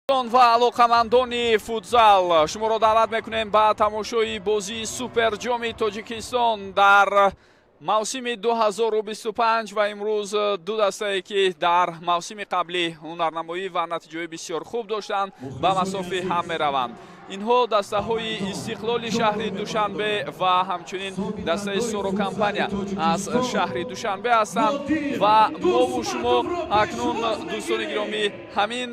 Ва алоқамандони футзал, шуморо даъват мекунем ба тамошои бозии Суперҷоми Тоҷикистон дар мавсими 2025. Ва имрӯз ду дастае, ки дар мавсими қаблӣ ҳунарнамоӣ ва натиҷаҳои бисёр хуб доштанд, ба масофи ҳам мераванд. Инҳо дастаҳои Истиқлоли шаҳри Душанбе ва ҳамчунин дастаи Сорокомпания аз шаҳри Душанбе ҳастанд. Ва мову шумо акнун, дӯстони гиромӣ, ҳамин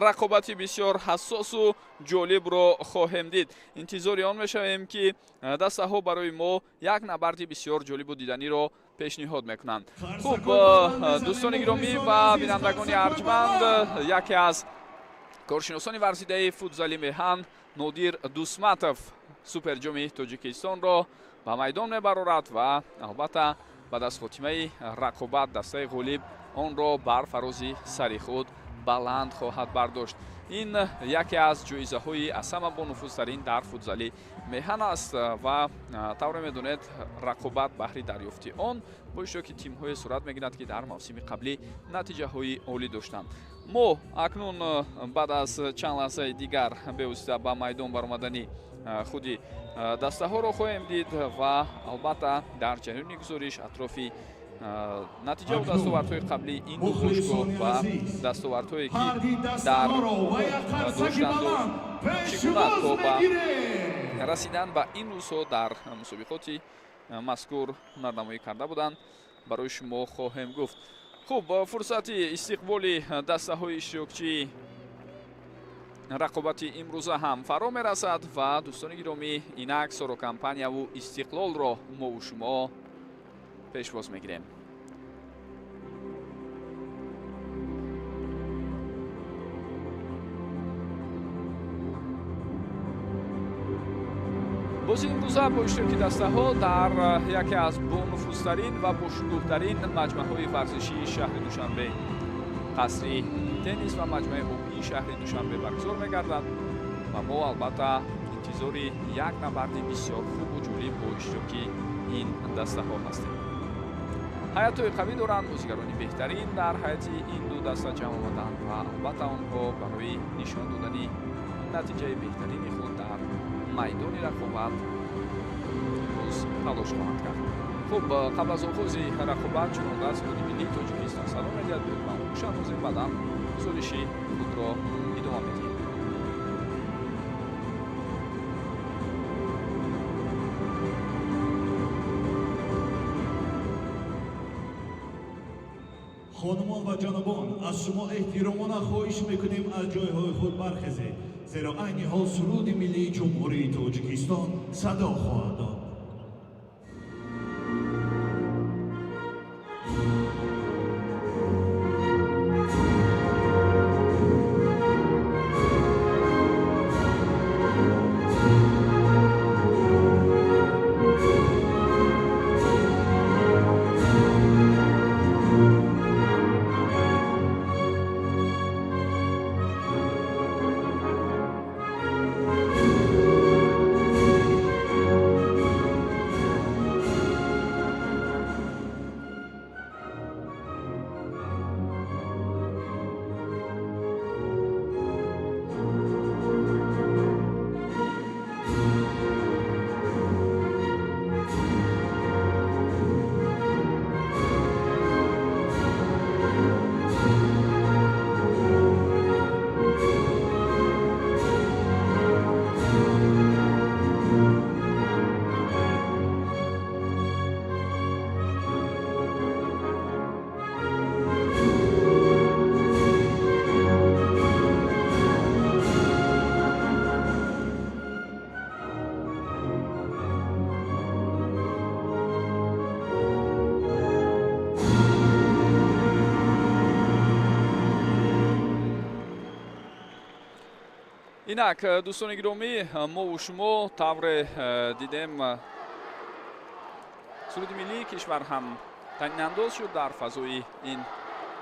рақобати бисёр ҳассосу ҷолибро хоҳем дид. Интизори он мешавем, ки дастаҳо барои мо як набарди бисёр ҷолибу диданиро пешниҳод мекунанд. Хуб, дӯстони гиромӣ ва бинандагони арҷманд, яке аз коршиносони варзидаи футзали меҳан Нодир Дусматов Суперҷоми Тоҷикистонро ба майдон мебарорад ва албатта, баъд аз хотимаи рақобат дастаи ғолиб онро бар фарози сари худ баланд хоҳад бардошт. Ин яке аз ҷоизаҳои аз ҳама бонуфузтарин дар футзали меҳан аст. Ва тавре медонед, рақобат баҳри дарёфти он бо иштироки тимҳое сурат мегирад, ки дар мавсими қаблӣ натиҷаҳои олӣ доштанд. Мо акнун баъд аз чанд лаҳзаи дигар бевосита ба майдон баромадани худи дастаҳоро хоҳем дид ва албатта, дар ҷараёни гузориш атрофи натиҷаву дастовардҳои қаблии ин ду бошгоҳ ва дастовардҳое, ки дар доштанду чӣ гуна то ба расидан ба ин рӯзҳо дар мусобиқоти мазкур ҳунарнамоӣ карда буданд, барои шумо хоҳем гуфт. Хуб, фурсати истиқболи дастаҳои иштирокчии рақобати имрӯза ҳам фаро мерасад. Ва дӯстони гиромӣ, инак Сорокомпанияву Истиқлолро мову шумо пешвоз мегирем. Бозии имрӯза бо иштироки дастаҳо дар яке аз бонуфузтарин ва бошукӯҳтарин маҷмӯаҳои варзишии шаҳри Душанбе, қасри теннис ва маҷмӯаи обии шаҳри Душанбе баргузор мегардад. Ва мо албатта интизори як набарди бисёр хубу ҷолиб бо иштироки ин дастаҳо ҳастем. Ҳайатҳои қавӣ доранд, бозигарони беҳтарин дар ҳайати ин ду даста ҷамъ омаданд ва албатта, онҳо барои нишон додани натиҷаи беҳтарини худ дар майдони рақобат имрӯз талош хоҳанд кард. Хуб, қабл аз оғози рақобат чунонда суруди миллии Тоҷикистон садо медиҳад. Биёед, ба он гӯш андозем, баъдан гузориши худро идома медиҳем. Хонумон ва ҷанобон, аз шумо эҳтиромона хоҳиш мекунем, аз ҷойҳои худ бархезед, зеро айни ҳол суруди миллии Ҷумҳурии Тоҷикистон садо хоҳад дод. Инак, дӯстони гиромӣ, мову шумо тавре дидем, суруди миллии кишвар ҳам танинандоз шуд дар фазои ин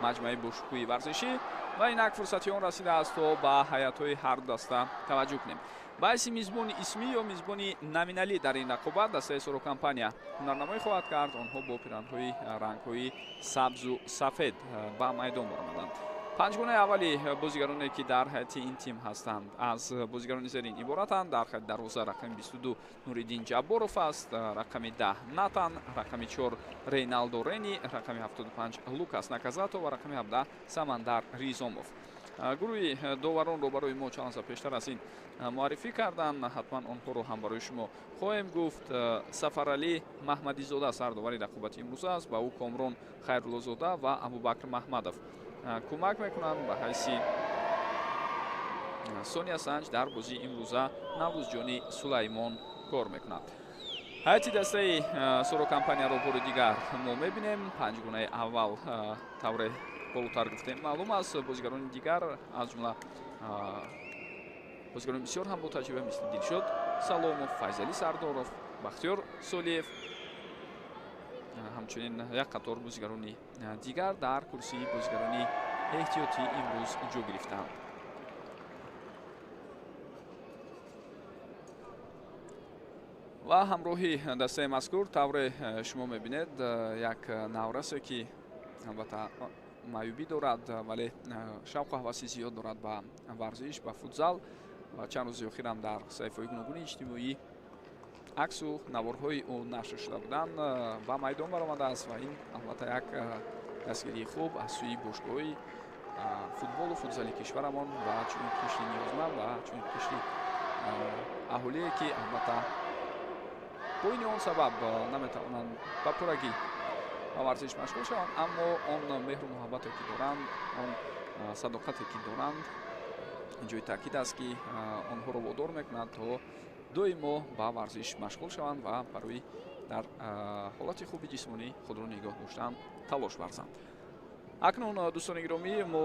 маҷмӯаи бошукӯҳи варзишӣ. Ва инак фурсати он расидааст, то ба ҳайатҳои ҳар ду даста таваҷҷӯҳ кунем. Ба ҳайси мизбони исмӣ ё мизбони номиналӣ дар ин рақобат дастаи Сорокомпания ҳунарнамоӣ хоҳад кард. Онҳо бо пиранҳои рангҳои сабзу сафед ба майдон баромаданд. Панҷгунаи аввали бозигароне, ки дар ҳайати ин тим ҳастанд, аз бозигарони зерин иборатанд. Дар хати дарвоза рақами 22 Нуриддин Ҷабборов аст, рақами 10 Натан, рақами 4 Рейналдо Рени, рақами 75 Лукас Наказато ва рақами 17 Самандар Ризомов. Гурӯҳи доваронро барои мо чанд лаҳза пештар аз ин муаррифӣ карданд. Ҳатман онҳоро ҳам барои шумо хоҳем гуфт. Сафаралӣ Маҳмадизода сардовари рақобати имрӯза аст. Ба ӯ Комрон Хайруллозода ва Абубакр Маҳмадов кӯмак мекунанд. Ба ҳайси Сония Санҷ дар бозии имрӯза Наврӯзҷони Сулаймон кор мекунад. Ҳайати дастаи Соро компанияро бори дигар мо мебинем. Панҷгунаи аввал тавре болотар гуфтем маълум аст. Бозигарони дигар, аз ҷумла бозигарони бисёр ҳам бо таҷриба, мисли Дилшод Саломов, Файзалӣ Сардоров, Бахтиёр Солиев, ҳамчунин як қатор бозигарони дигар дар курсии бозигарони эҳтиётӣ имрӯз ҷо гирифтаанд. Ва ҳамроҳи дастаи мазкур тавре шумо мебинед як наврасе, ки албатта маъюбӣ дорад, вале шавқу ҳаваси зиёд дорад ба варзиш, ба футзал, ва чанд рӯзи охирам дар саҳифаҳои гуногуни иҷтимоӣ аксу наворҳои ӯ нашр шуда буданд, ба майдон баромадааст ва ин албатта як дастгирии хуб аз сӯи бошгоҳи футболу футзали кишварамон ва чунин қишри ниёзманд ва чунин қишри аҳолие, ки албатта бо ини он сабаб наметавонанд ба пуррагӣ ба варзиш машғул шаванд, аммо он меҳру муҳаббате, ки доранд, он садоқате, ки доранд, ҷои таъкид аст, ки онҳоро водор мекунад то доимо ба варзиш машғул шаванд ва барои дар ҳолати хуби ҷисмонӣ худро нигоҳ доштан талош варзанд. Акнун, дӯстони гиромӣ, мо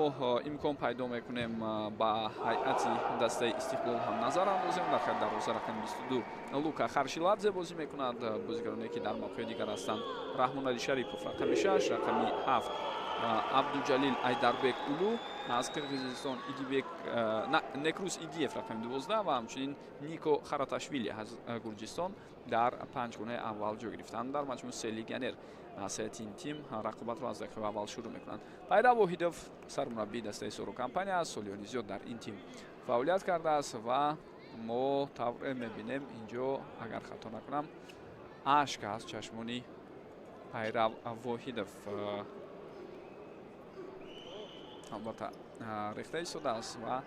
имкон пайдо мекунем ба ҳайати дастаи Истиқлол ҳам назар андозем. Дар хати дарвоза рақами 22 Лука Харшиладзе бозӣ мекунад. Бозигароне, ки дар мавқеи дигар ҳастанд, Раҳмоналӣ Шарипов рақами 6, рақами 7 Абдуҷалил Айдарбек Улу аз Қирғизистон, Идибек Некрус Идиев рақами 12 ва ҳамчунин Нико Хараташвили аз Гурҷистон дар панҷгунаи аввал ҷой гирифтанд. Дар маҷмӯъ се легионер аз ҳайати ин тим рақобатро аз дақиқаи аввал шурӯъ мекунанд. Пайрав Воҳидов сармураббии дастаи Соро компания аст, солиёни зиёд дар ин тим фаъолият кардааст ва мо тавре мебинем инҷо, агар хато накунам, ашк аз чашмони Пайрав Воҳидов албатта рехта истодааст ва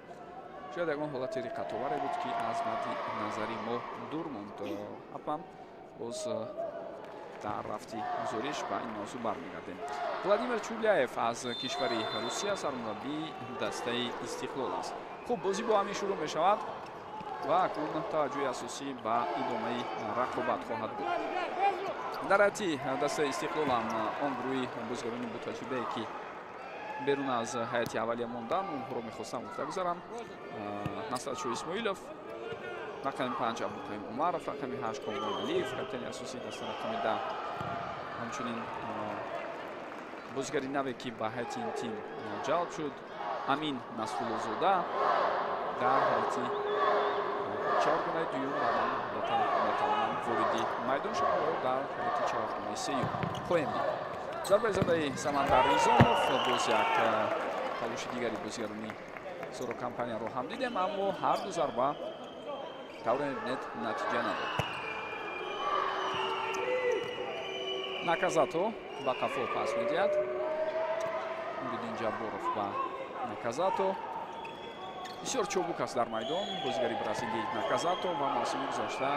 шояд ягон ҳолати риққатоваре буд, ки аз мадди назари мо дур монд. Ҳатман боз дар рафти гузориш ба ин мавзӯъ бармегардем. Владимир Чуляев аз кишвари Русия сармураббии дастаи Истиқлол аст. Хуб, бозӣ бо ҳамин шурӯъ мешавад ва акнун таваҷҷӯҳи асосӣ ба идомаи рақобат хоҳад буд. Дар ҳайати дастаи Истиқлол ҳам он гурӯҳи бозигарони ботаҷрибае, ки берун аз ҳайати аввалия мондан, онҳоро мехостам гуфта гузарам. Насратшо Исмоилов рақами 5, Абдуқаюм Умаров рақами 8, Комрон Алиев капитани асосии даста рақами 10, ҳамчунин бозигари наве, ки ба ҳайати ин тим ҷалб шуд, Амин Насруллозода дар ҳайати чаҳоргунаи дуюм баъдан албатта метавонанд вориди майдон шаванд, дар ҳайати чаҳоргунаи сеюм хоҳем дид. Зарбаи задаи Самандар Ризомов, боз як талоши дигари бозигарони Соро компанияро ҳам дидем, аммо ҳар ду зарба тавре мебинед натиҷа надод. Наказато ба қафо пас медиҳад. Нуриддин Ҷабборов ба Наказато. Бисёр чобук аст дар майдон бозигари бразилӣ Наказато ва мавсими гузашта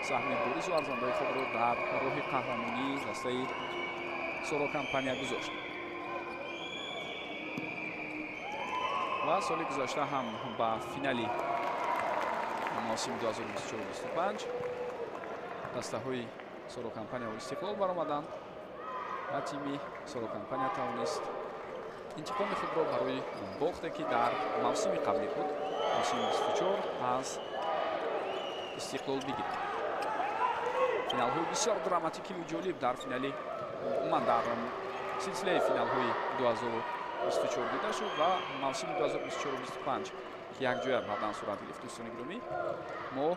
саҳми боризу арзандаи худро дар роҳи қаҳрамонии дастаи Соро компания гузошт. Ва соли гузашта ҳам ба финали мавсими 2024-25 дастаҳои Соро компания ва Истиқлол баромаданд ва тими Соро компания тавонист интиқоми худро барои бохте, ки дар мавсими қаблӣ буд, мавсими 24, аз Истиқлол бигирад. Финалҳои бисёр драматикиву ҷолиб дар финали, умуман дар силсилаи финалҳои 2024 дида шуд ва мавсими 2024-25, ки якҷоя баъдан сурат гирифт, дӯстони гиромӣ, мо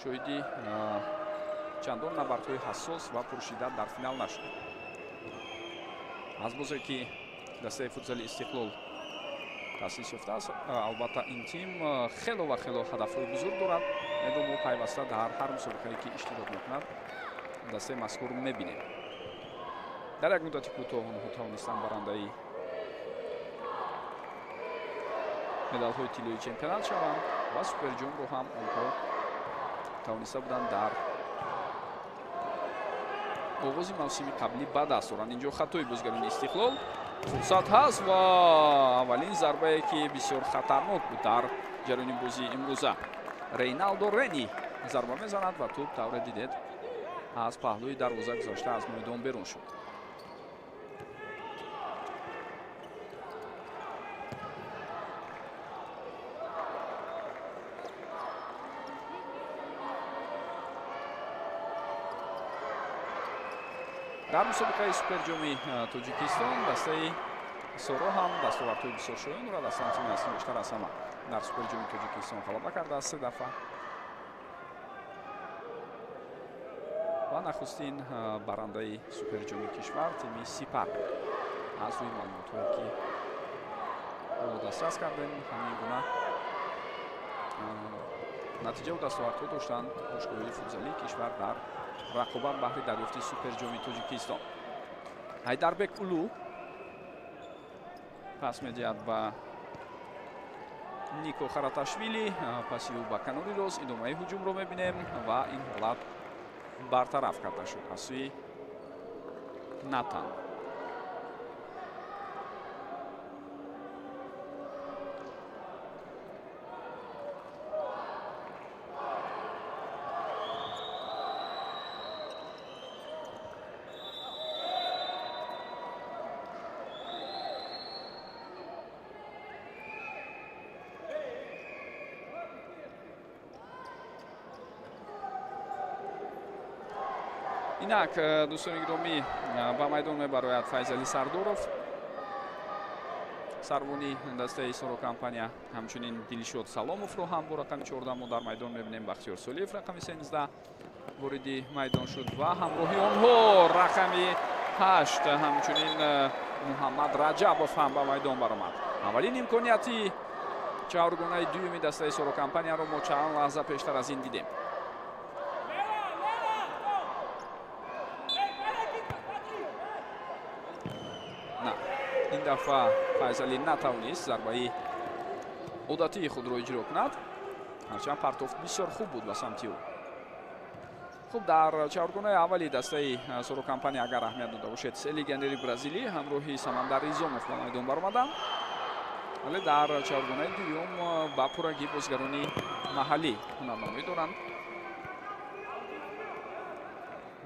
шоҳиди чандон набардҳои ҳассос ва пуршиддат дар финал нашудем. Аз бозе ки дастаи футзали Истиқлол Таъсис ёфтааст. Албатта, ин тим хело ва хело ҳадафҳои бузург дорад. Инро мо пайваста дар ҳар мусобиқае, ки иштирок мекунад, дастаи мазкур мебинем. Дар як муддати кӯтоҳ онҳо тавонистанд барандаи медалҳои тиллои чемпионат шаванд ва суперҷомро ҳам онҳо тавониста буданд дар оғози мавсими қаблӣ ба даст оранд. Инҷо хатои бозигарони Истиқлол, фурсат ҳаст ва аввалин зарбае, ки бисёр хатарнок буд дар ҷараёни бозии имрӯза. Рейналдо Рени зарба мезанад ва тӯб, тавре дидед, аз паҳлӯи дарвоза гузашта аз майдон берун шуд. Дар мусобиқаи суперҷоми Тоҷикистон дастаи Соро ҳам дастовардҳои бисёр шоён дорад. Аслан тими аслӣ бештар аз ҳама дар суперҷоми Тоҷикистон ғалаба кардааст се дафъа ва нахустин барандаи суперҷоми кишвар тими Сипар буд. Аз рӯи маълумотҳое, ки ҳоло дастрас кардем, ҳамин гуна натиҷаву дастовардҳо доштанд бошгоҳҳои футзалии кишвар дар рақобат баҳри дарёфти суперҷоми Тоҷикистон. Ҳайдарбек Улу пас медиҳад ба Нико Хараташвили, паси ӯ ба канори рост. Идомаи ҳуҷумро мебинем ва ин ҳолат бартараф карда шуд аз сӯи Натан. Инак, дӯстони гиромӣ, ба майдон мебарояд Файзали Сардоров, сарвони дастаи Соро компания. Ҳамчунин Дилшод Саломовро ҳам бо рақами 14 мо дар майдон мебинем. Бахтиёр Солиев рақами 13 вориди майдон шуд ва ҳамроҳи онҳо рақами 8 ҳамчунин Муҳаммад Раҷабов ҳам ба майдон баромад. Аввалин имконияти чаҳоргонаи дуюми дастаи Соро компанияро мо чанд лаҳза пештар аз ин дидем. Ин дафъа Файзалӣ натавонист зарбаи одатии худро иҷро кунад, ҳарчанд партофт бисёр хуб буд ба самти ӯ. Хуб, дар чаҳоргонаи аввали дастаи Соро компания, агар аҳамият дода бошед, се легионери бразилӣ ҳамроҳи Самандар Изомов ба майдон баромаданд, вале дар чаҳоргонаи дуюм ба пуррагӣ бозигарони маҳаллӣ ҳунарнамоӣ доранд.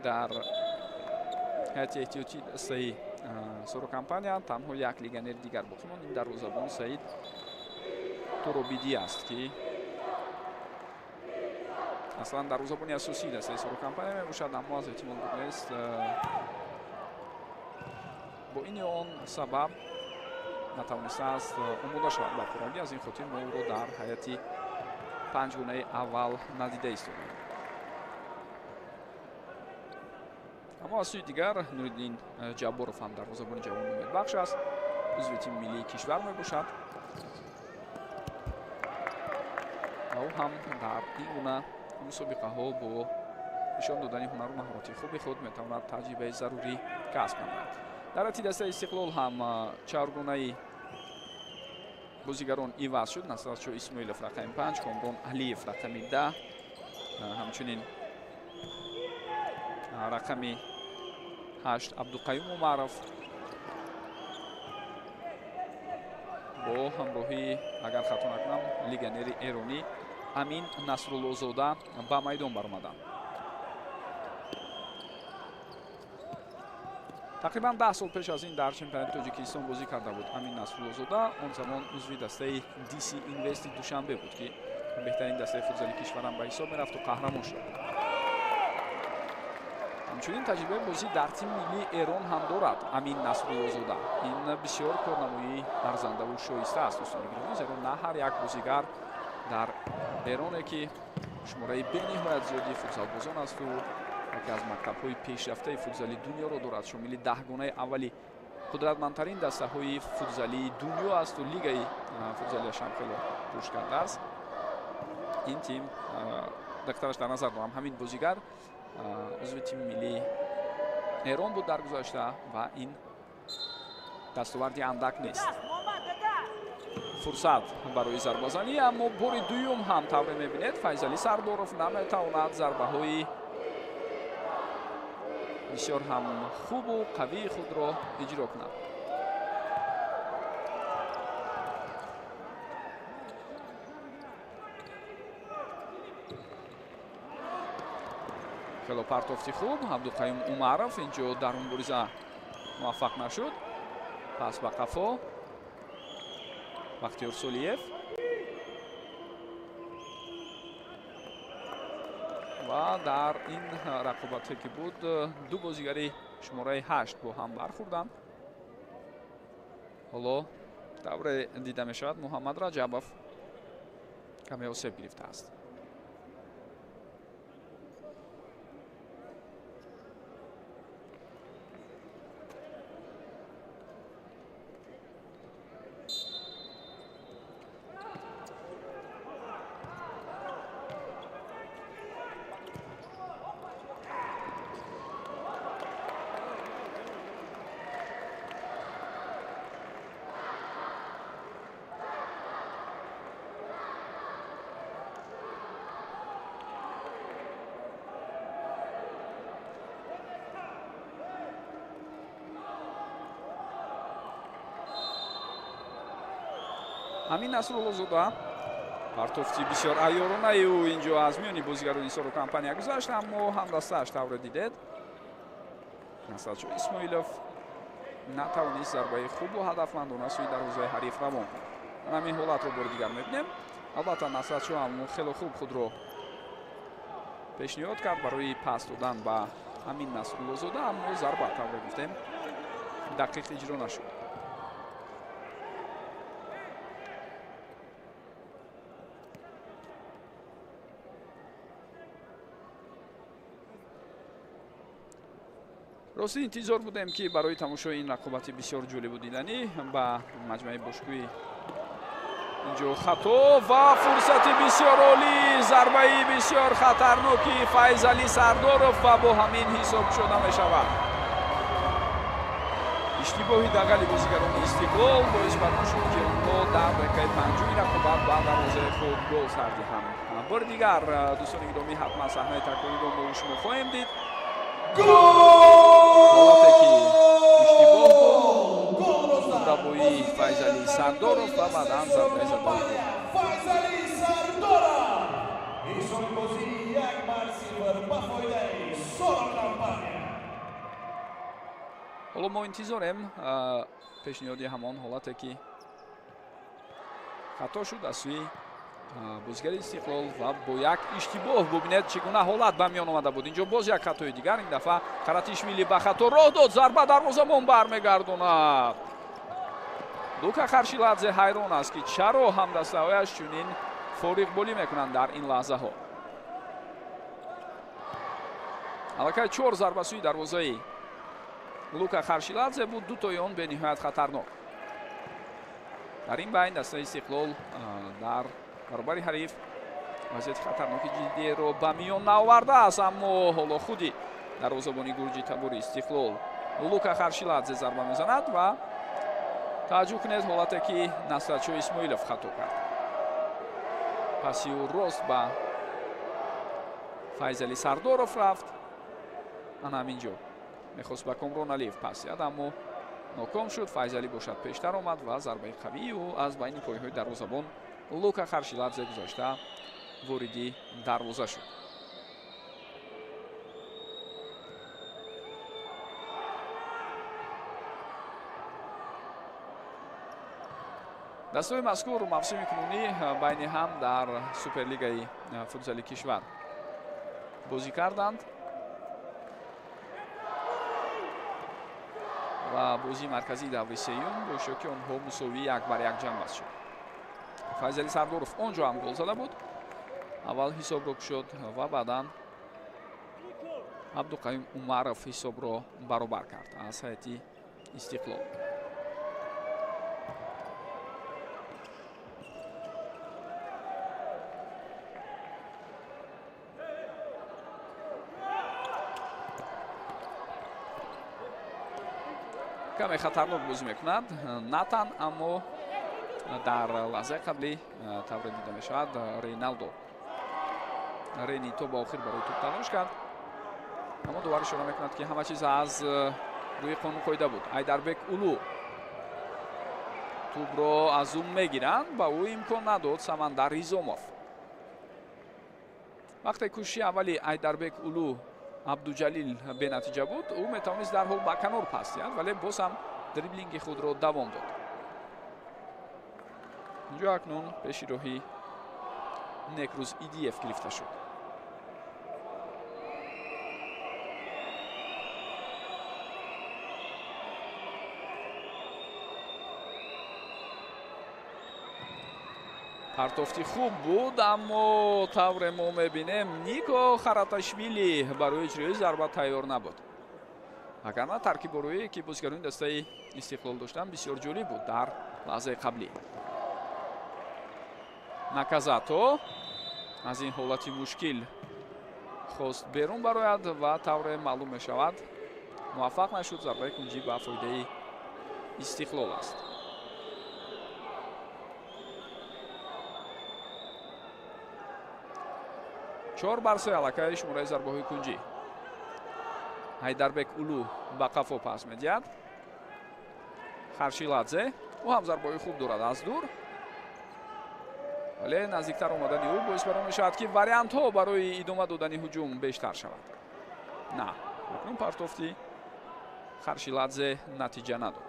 Дар ҳайати эҳтиётии дастаи Соро компания танҳо як легионери дигар боқӣ монд, ин дарвозабон Саид Туробидӣ аст, ки аслан дарвозабони асосии дастаи Соро компания мебошад, аммо аз эҳтимол буд нест бо ин ё он сабаб натавонистааст омода шавад ба пуррагӣ. Аз ин хотир мо ӯро дар ҳайати панҷгонаи аввал надида истодаем. Аммо аз сӯи дигар Нуриддин Ҷабборов ҳам дарвозабони ҷавони умедбахш аст, узви тими миллии кишвар мебошад ва ӯ ҳам дар ин гуна мусобиқаҳо бо нишон додани ҳунару маҳорати хуби худ метавонад таҷрибаи зарурӣ касб намояд. Дар ҳайати дастаи Истиқлол ҳам чаҳоргонаи бозигарон иваз шуд. Насратшо Исмоилов рақами 5, Комрон Алиев рақами 10, ҳамчунин рақами 8 Абдуқаюм Умаров бо ҳамроҳии, агар хато накунам, легионери эронӣ Амин Насруллозода ба майдон баромаданд. Тақрибан 10 сол пеш аз ин дар чемпионати Тоҷикистон бозӣ карда буд Амин Насруллозода. Он замон узви дастаи DC Инвести Душанбе буд, ки беҳтарин дастаи футзали кишварам ба ҳисоб мерафту қаҳрамон шуда буд. Ҳамчунин таҷрибаи бозӣ дар тими миллии Эрон ҳам дорад Амин Насруллозода. Ин бисёр корнамоии арзандаву шоиста аст, дӯстони гиромӣ, зеро на ҳар як бозигар дар Эроне, ки шумораи бениҳоят зиёди футзалбозон асту яке аз мактабҳои пешрафтаи футзали дунёро дорад, шомили даҳгонаи аввали қудратмандтарин дастаҳои футзалии дунё асту лигаи футзалиаш ҳам хеле рушд кардааст. Ин тим дақтараш дар назар дорам, ҳамин бозигар узви тими миллии Эрон буд дар гузашта ва ин дастоварди андак нест. Фурсат барои зарбазанӣ, аммо бори дуюм ҳам тавре мебинед Файзалӣ Сардоров наметавонад зарбаҳои бисёр ҳам хубу қавии худро иҷро кунад. Хело партофти хуб Абдуқаюм Умаров инҷо дар мубориза муваффақ нашуд. Пас ба қафо Бахтиёр Солиев ва дар ин рақобате ки буд ду бозигари шумораи 8 бо ҳам бархӯрданд. Ҳоло тавре дида мешавад Муҳаммад Раҷабов каме осеб гирифтааст. Амин Насруллозода партофти бисёр айёронаи ӯ инҷо аз миёни бозигарони Соро компания гузашт, аммо ҳамдастааш тавре дидед Насратшо Исмоилов натавонист зарбаи хубу ҳадафмандона сӯи дарвозаи ҳариф равон кунад. Ҳамин ҳолатро бори дигар мебинем. Албатта Насратшо ҳам хело хуб худро пешниҳод кард барои пас додан ба Амин Насруллозода, аммо зарба тавре гуфтем дақиқ иҷро нашуд. Рости интизор будем ки барои тамошои ин рақобати бисёр ҷолибу диданӣ ба маҷмӯаи бошгӯи инҷо хато ва фурсати бисёр олӣ, зарбаи бисёр хатарноки Файзалӣ Сардоров ва бо ҳамин ҳисоб шуда мешавад. Иштибоҳи дағали бозигарони Истиқлол боис бар он шуд ки онҳо дар дақиқаи панҷуми рақобат ба дарвозаи худ гол сар диҳанд. Бори дигар дӯстони гиромӣ, ҳатман саҳнаи такрориро мо шумо хоҳем дид. Ҳолате ки иштибоҳ буд, рабои Файзалӣ Сардоров ва баъдан зарбаи задаи ӯ. Файзалӣ Сардоров ҳисоби бозӣ 1-0 ба фоидаи Соро компания. Ҳоло мо интизорем пешниҳоди ҳамон ҳолате ки хато шуд аз сӯи бозигари Истиқлол ва бо як иштибоҳ бубинед чӣ гуна ҳолат ба миён омада буд. Инҷо боз як хатои дигар, ин дафъа Каратишвили ба хато роҳ дод, зарба дарвозабон бармегардонад. Лука Харшиладзе ҳайрон аст ки чаро ҳамдастаҳояш чунин фориғболӣ мекунанд дар ин лаҳзаҳо. Аллакай 4 зарба сӯи дарвозаи Лука Харшиладзе буд, дутои он бениҳоят хатарнок. Дар ин байн дастаи Истиқлол дар баробари ҳариф вазъияти хатарноки ҷиддиро ба миён наовардааст, аммо ҳоло худи дарвозабони гурҷи табори Истиқлол Лука Харшиладзе зарба мезанад ва тааҷҷуб кунед ҳолате ки Насратшо Исмоилов хато кард. Паси ӯ рост ба Файзалӣ Сардоров рафт. Ана ҳамин ҷо мехост ба Комрон Алиев пас диҳад, аммо ноком шуд. Файзалӣ бошад пештар омад ва зарбаи қавии ӯ аз байни пойҳои дарвозабон Лука Харшиладзе гузашта вориди дарвоза шуд. Дастаҳои мазкур мавсими кунунӣ байни ҳам дар Суперлигаи футзали кишвар бозӣ карданд ва бозии марказии даври сеюм бо иштироки онҳо мусовии 1-1 ҷамъбаст шуд. Файзалӣ Сардоров он ҷо ҳам гол зада буд. Аввал ҳисобро кушод ва баъдан Абдуқаюм Умаров ҳисобро баробар кард аз ҳайати Истиқлол. Каме хатарнок бозӣ мекунад Натан, аммо дар лаҳзаи қаблӣ тавре дида мешавад Рейналдо Рени то ба охир барои тӯб талош кард, аммо довар ишора мекунад, ки ҳама чиз аз рӯи қонун қоида буд. Айдарбек Улу тӯбро аз ӯ мегиранд, ба ӯ имкон надод Самандар Ризомов. Вақте кӯшиши аввали Айдарбек Улу Абдуҷалил бенатиҷа буд, ӯ метавонист дарҳол ба канор пас диҳад, вале боз ҳам дриблинги худро давом дод. Инҷо акнун пеши роҳи Некрӯз Идиев гирифта шуд. Партофти хуб буд, аммо тавре мо мебинем Нико Хараташвили барои иҷрои зарба тайёр набуд. Агарна таркиб рӯе ки бозигарони дастаи Истиқлол доштанд бисёр ҷолиб буд дар лаҳзаи қаблӣ. Наказато аз ин ҳолати мушкил хост берун барояд ва тавре маълум мешавад муваффақ нашуд. Зарбаи кунҷӣ ба фоидаи Истиқлол аст. 4-3 аллакай шумораи зарбаҳои кунҷӣ. Ҳайдарбек Улу ба қафо пас медиҳад. Харшиладзе, ӯ ҳам зарбаҳои хуб дорад аз дур, вале наздиктар омадани ӯ боис барон мешавад, ки вариантҳо барои идома додани ҳуҷум бештар шавад. На, акнун партофти Харшиладзе натиҷа надод.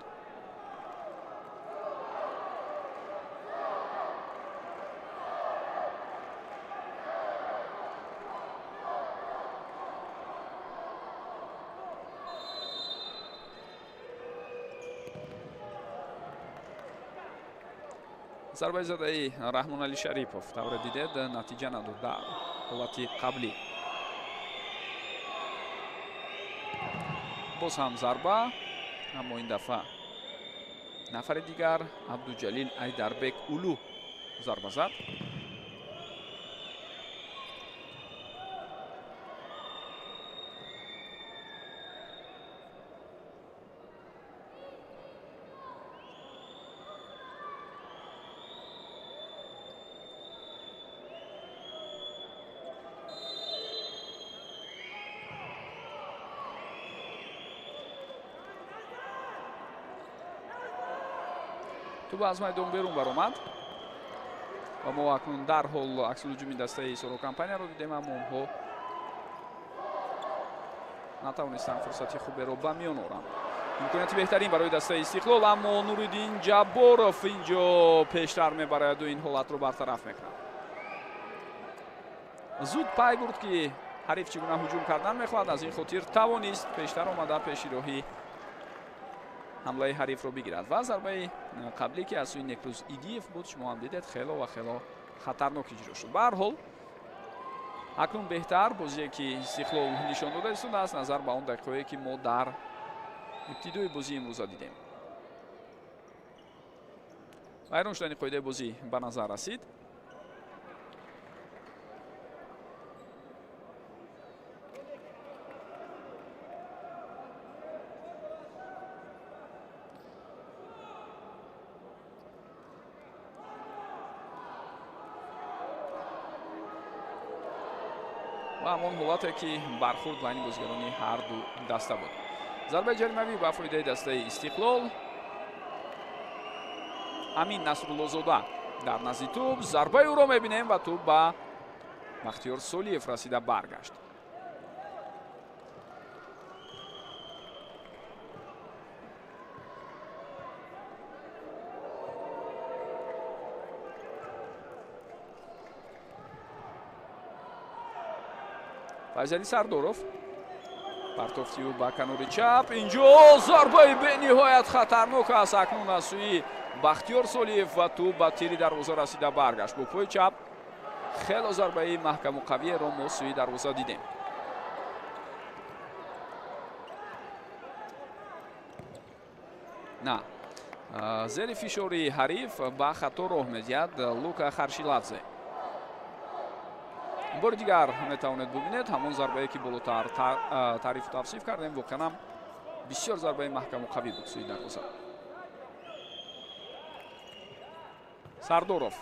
Зарбаи задаи Раҳмонали Шарипов тавре дидед натиҷа надод дар ҳолати қаблӣ. Боз ҳам зарба, аммо ин дафъа нафари дигар Абдуҷалил Айдарбек Улу зарба зад. Тӯб аз майдон берун баромад ва мо акнун дарҳол аксулҳуҷуми дастаи Соро компанияро дидем, аммо онҳо натавонистанд фурсати хуберо ба миён оранд. Имконияти беҳтарин барои дастаи Истиқлол, аммо Нуриддин Ҷабборов инҷо пештар мебараду ин ҳолатро бартараф мекунад. Зуд пай бурд, ки ҳариф чӣ гуна ҳуҷум кардан мехоҳад, аз ин хотир тавонист пештар омада пеши роҳи ҳамлаи ҳарифро бигирад. Ва зарбаи қаблӣ, ки аз сӯи Некрӯз Идиев буд, шумо ҳам дидед, хело ва хело хатарнок иҷро шуд. Ба ҳар ҳол акнун беҳтар бозие, ки Истиқлол нишон дода истодааст, назар ба он дақиқое, ки мо дар ибтидои бозии имрӯза дидем. Вайрон шудани қоидаи бозӣ ба назар расид. Ва ҳамон ҳолате, ки бархурд байни бозигарони ҳар ду даста буд. Зарбаи ҷаримавӣ ба фоидаи дастаи Истиқлол. Амин Насруллозода дар назди тӯб, зарбаи ӯро мебинем ва тӯб ба Бахтиёр Солиев расида баргашт. Файзали Сардоров партофти ӯ ба канори чап. Инҷо зарбаи бениҳоят хатарнок аст акнун аз сӯи Бахтиёр Солиев ва тӯб ба тири дарвоза расида баргашт. Бо пои чап хело зарбаи маҳкаму қавиеро мо сӯи дарвоза дидем. На, зери фишори ҳариф ба хато роҳ медиҳад Лука Харшиладзе. Бори дигар метавонед бубинед ҳамон зарбае, ки болотар таърифу тавсиф кардем, воқеан ҳам Бисёр зарбаи маҳкаму қавӣ буд сӯи дарвоза. Сардоров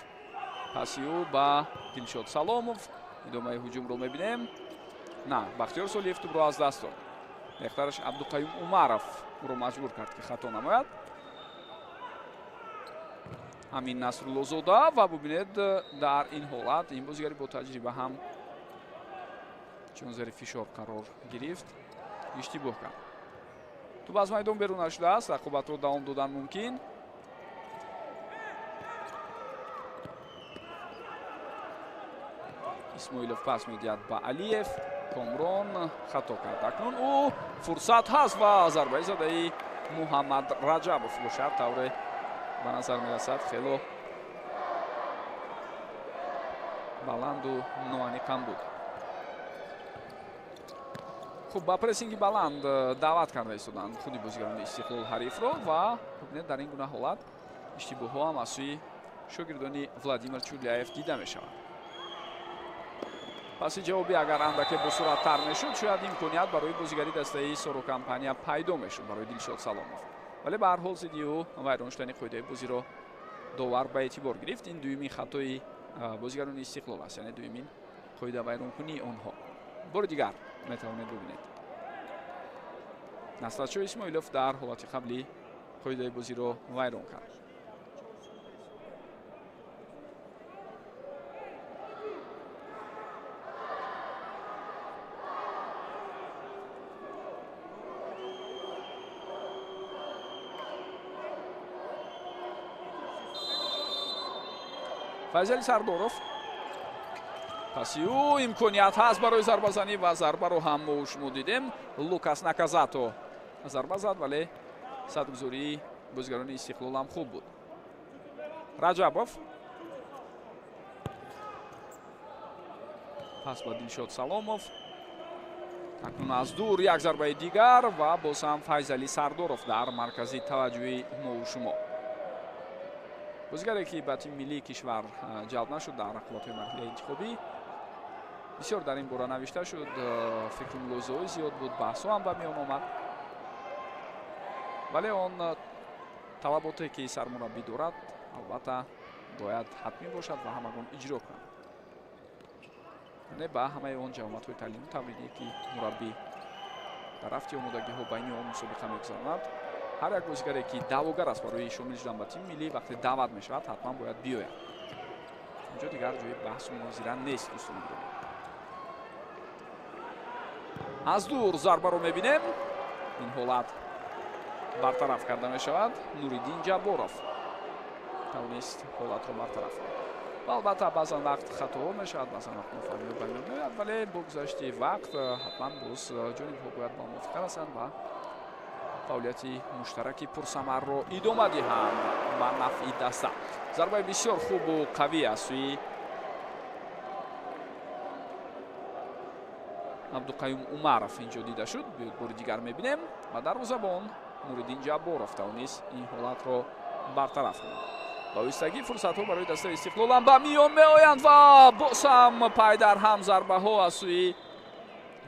паси ӯ ба Дилшод Саломов. Идомаи ҳуҷумро мебинем. На, Бахтиёр Солиев тӯбро аз даст дод. Бехтараш Абдуқаюм Умаров ӯро маҷбур кард, ки хато намояд. Амин Насруллозода ва бубинед, дар ин ҳолат ин бозигари бо таҷриба ҳам чун зери фишор қарор гирифт, иштибоҳ кард. Тӯб аз майдон берун нашудааст, рақобатро давом додан мумкин. Исмоилов пас медиҳад ба Алиев. Комрон хато кард. Акнун ӯ фурсат ҳаст ва зарбаи задаи Муҳаммад Раҷабов бошад, тавре ба назар мерасад хело баланду ноаниқам буд. Хуб, ба прессинги баланд даъват карда истоданд худи бозигарони Истиқлол ҳарифро ва бубинед, дар ин гуна ҳолат иштибоҳҳо ҳам аз сӯи шогирдони Владимир Чурляев дида мешавад. Паси ҷавобӣ агар андаке босуръаттар мешуд, шояд имконият барои бозигари дастаи Соро Компания пайдо мешуд барои Дилшод Саломов. Вале ба ҳар ҳол зидди ӯ вайрон шудани қоидаи бозиро довар ба эътибор гирифт. Ин дуюмин хатои бозигарони Истиқлол аст, яъне дуюмин қоида вайронкунии онҳо. Бори дигар метавонед бубинед. Насратшо Исмоилов дар ҳолати қаблӣ қоидаи бозиро вайрон кард. Файзали Сардоров паси ӯ имконият ҳаст барои зарбазанӣ ва зарбаро ҳам мо шумо дидем. Лукас Наказато зарба зад, вале садгузории бозигарони Истиқлол ҳам хуб буд. Раҷабов пас ба Дилшод Саломов. Акнун аз дур як зарбаи дигар ва боз ҳам Файзали Сардоров дар маркази таваҷҷӯҳи мову шумо. Бозигаре ки ба тими миллии кишвар ҷалб нашуд дар рақобатҳои марҳилаи интихобӣ, бисёр дар ин бора навишта шуд, фикру мулоҳизаҳои зиёд буд, баҳсҳо ҳам ба миён омад. Вале он талаботе ки сармураббӣ дорад, албатта бояд ҳатмӣ бошад ва ҳамагон иҷро кунанд. Яъне ба ҳамаи он ҷамоатҳои таълиму тавлидӣ ки мураббӣ дар рафти омодагиҳо байни он мусобиқа мегузаронад, ҳар як бозигаре ки даъвогар аст барои шомил шудан ба тими миллӣ, вақте даъват мешавад, ҳатман бояд биёяд. Инҷо дигар ҷои баҳсу мунозира нест, дӯстони гиромӣ. Аз дур зарбаро мебинем. Ин ҳолат бартараф карда мешавад. Нуриддин Ҷабборов тавонист ҳолатро бартараф кунад. Ва албатта баъзан вақт хатоҳо мешавад, баъзан вақт нофаҳмиҳо ба миён меояд, вале бо гузашти вақт ҳатман боз ҷонибҳо бояд ба мувофиқа расанд ва фаъолияти муштараки пурсамарро идома диҳанд ба нафъи даста. Зарбаи бисёр хубу қавӣ аз сӯи Абдуқаюм Умаров инҷо дида шуд. Бори дигар мебинем ва дарвозабон Нуриддин Ҷабборов тавонист ин ҳолатро бартараф кунад. Ба оҳистагӣ фурсатҳо барои дастаи Истиқлол ҳам ба миён меоянд ва боз ҳам пайдарҳам зарбаҳо аз сӯи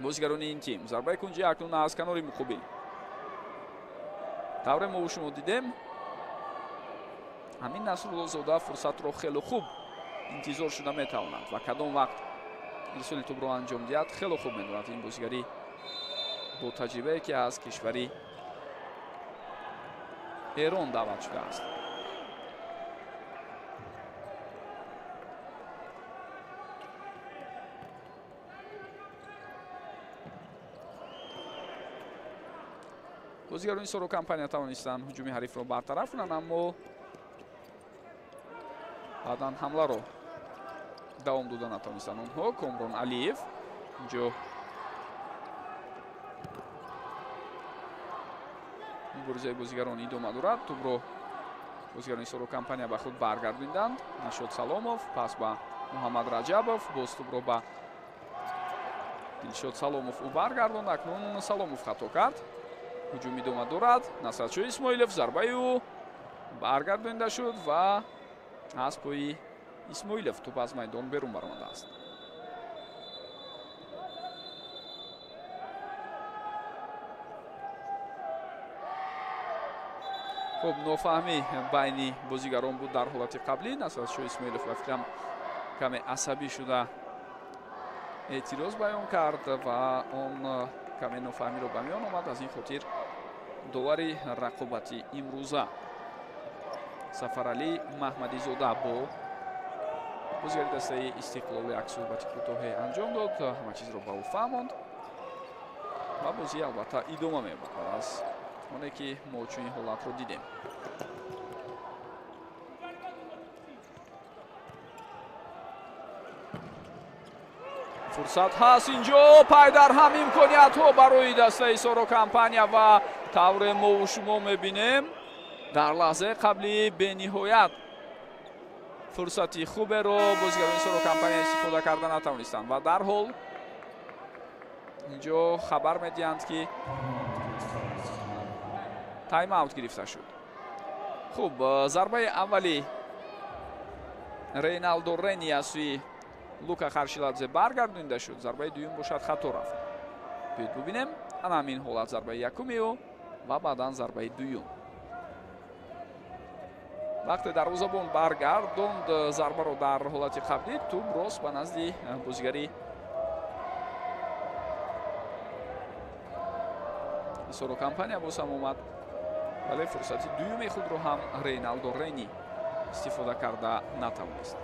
бозигарони ин тим. Зарбаи кунҷӣ акнун аз канори муқобил. Тавре мо шумо дидем, Амин Насруллозода фурсатро хеле хуб интизор шуда метавонад ва кадом вақт ирсоли тӯбро анҷом диҳад хеле хуб медонад. Ин бозигари бо таҷрибае ки аз кишвари Эрон даъват шудааст. Бозигарони Соро Компания тавонистанд ҳуҷуми ҳарифро бартараф кунанд, аммо баъдан ҳамларо давом дода натавонистанд онҳо. Комрон Алиев инҷо муборизаи бозигарон идома дорад. Тӯбро бозигарони Соро Компания ба худ баргардонданд. Дилшод Саломов пас ба Муҳаммад Раҷабов, боз тӯбро ба Дилшод Саломов ӯ баргардонд. Акнун Саломов хато кард. Ҳуҷум идома дорад. Насратшо Исмоилов зарбаи ӯ баргардонида шуд ва аз пои Исмоилов тӯб аз майдон берун баромадааст. Хуб, нофаҳмӣ байни бозигарон буд дар ҳолати қаблӣ. Насратшоҳ Исмоилов ба фикрам каме асабӣ шуда эътироз баён кард ва он каме нофаҳмиро ба миён омад. Аз ин хотир довари рақобати имрӯза Сафаралӣ Маҳмадизода бо бозигари дастаи Истиқлол як суҳбати кӯтоҳе анҷом дод, ҳама чизро ба ӯ фаҳмонд ва бозӣ албатта идома меёбад аз оне ки мо чунин ҳолатро дидем. Фурсат ҳаст инҷо, пайдарҳам имкониятҳо барои дастаи Соро Компания ва тавре мову шумо мебинем дар лаҳзаи қабли бениҳоят фурсати хуберо бозигарони Соро Компания истифода карда натавонистанд ва дарҳол инҷо хабар медиҳанд, ки тайм-аут гирифта шуд. Хуб, зарбаи аввали Рейналдо Рени аз сӯи Лука Харшиладзе баргардонида шуд. Зарбаи дуюм бошад хато рафт. Биёед бубинем ана ҳамин ҳолат, зарбаи якуми ӯ ва баъдан зарбаи дуюм. Вақте дарвозабон баргардонд зарбаро дар ҳолати қаблӣ, тӯб рост ба назди бозигари Соро Компания боз ҳам омад, вале фурсати дуюми худро ҳам Рейналдо Рени истифода карда натавонист.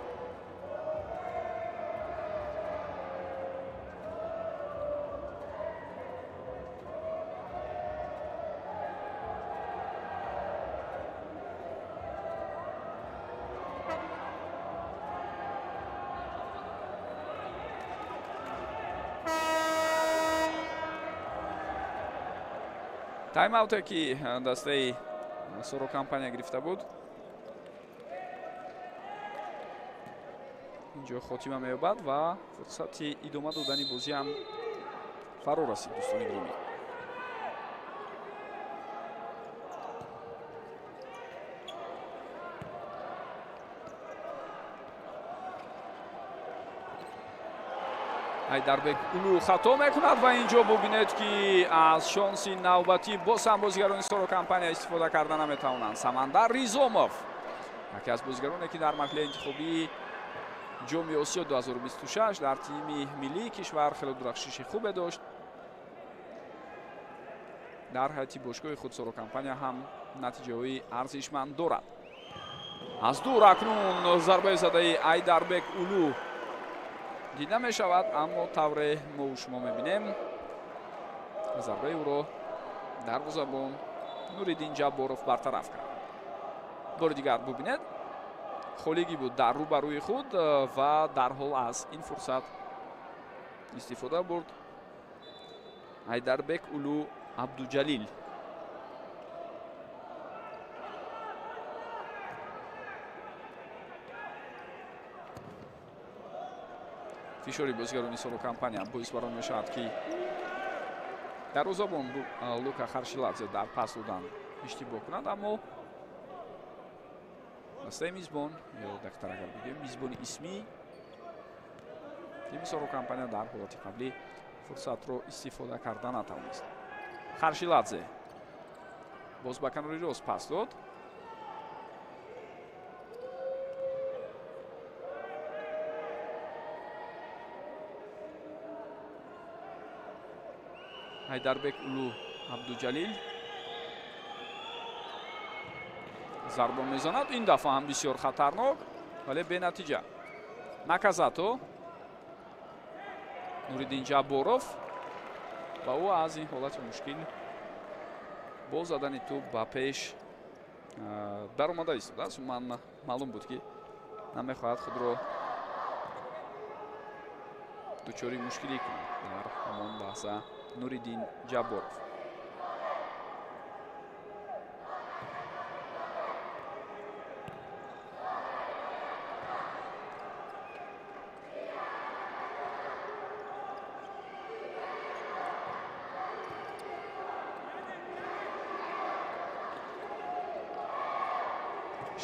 Тайм-ауте ки дастаи Соро Компания гирифта буд инҷо хотима меёбад ва фурсати идома додани бозӣ ҳам фаро расид, дӯстони гиромӣ. Айдарбек Улу хато мекунад ва инҷо бубинед, ки аз шонси навбатӣ боз ҳам бозигарони Соро Компания истифода карда наметавонанд. Самандар Ризомов, яке аз бозигароне ки дар марҳилаи интихобии Ҷоми Осиё 2026 дар тими миллии кишвар хеле дурахшиши хубе дошт, дар ҳайати бошгоҳи худ Соро Компания ҳам натиҷаҳои арзишманд дорад. Аз дур акнун зарбаи задаи Айдарбек Улу дида мешавад, аммо тавре мову шумо мебинем зарбаи ӯро дарвозабон Нуриддин Ҷабборов бартараф кард. Бори дигар бубинед, холигӣ буд дар рӯбарӯи худ ва дарҳол аз ин фурсат истифода бурд Айдарбек Улу Абдуҷалил. Фишори бозигарони Соро Компания боис бар он мешавад, ки дарвозабон Лука Харшиладзе дар пас додан иштибоҳ кунад, аммо дастаи мизбон, ё дақиқтар агар бигӯем мизбони исмӣ тими Соро Компания дар ҳолати қаблӣ фурсатро истифода карда натавонист. Харшиладзе боз ба канори рост пас дод. Айдарбек Улу Абдуҷалил зарба мезанад. Ин дафъа ҳам бисёр хатарнок, вале бенатиҷа. Наказато Нуриддин Ҷабборов ва ӯ аз ин ҳолати мушкил бо задани тӯб ба пеш даромада истодааст. Ман маълум буд, ки намехоҳад худро дучори мушкилӣ кунад дар ҳамон лаҳза Нуриддин Ҷабборов.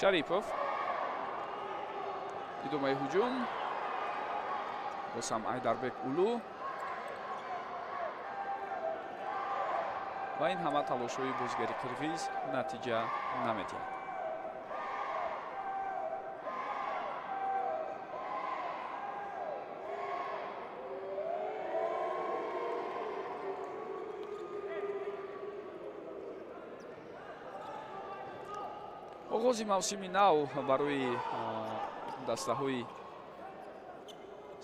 Шарипов идомаи ҳуҷум, боз ҳам Айдарбек Улу. Ва ин ҳама талошҳои бозигари қирғиз натиҷа намедиҳад. Оғози мавсими нав барои дастаҳои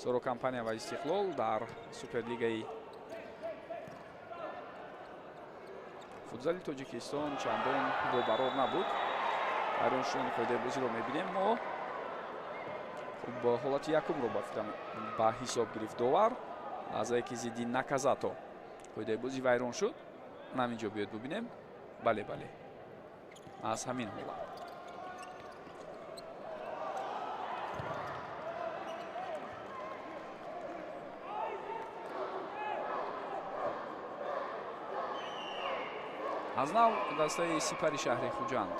Соро Компания ва Истиқлол дар Суперлигаи футзали Тоҷикистон чандон бобарор набуд. Вайрон шудани қоидаи бозиро мебинем мо. Хуб, ҳолати якумро ба фикрам ба ҳисоб гирифт довар. Лаҳзае ки зидди Наказато қоидаи бозӣ вайрон шуд. Ҳамин ҷо биёд бубинем. Бале, бале, аз ҳамин ҳолат. Аз нав дастаи Сипари шаҳри Хуҷанд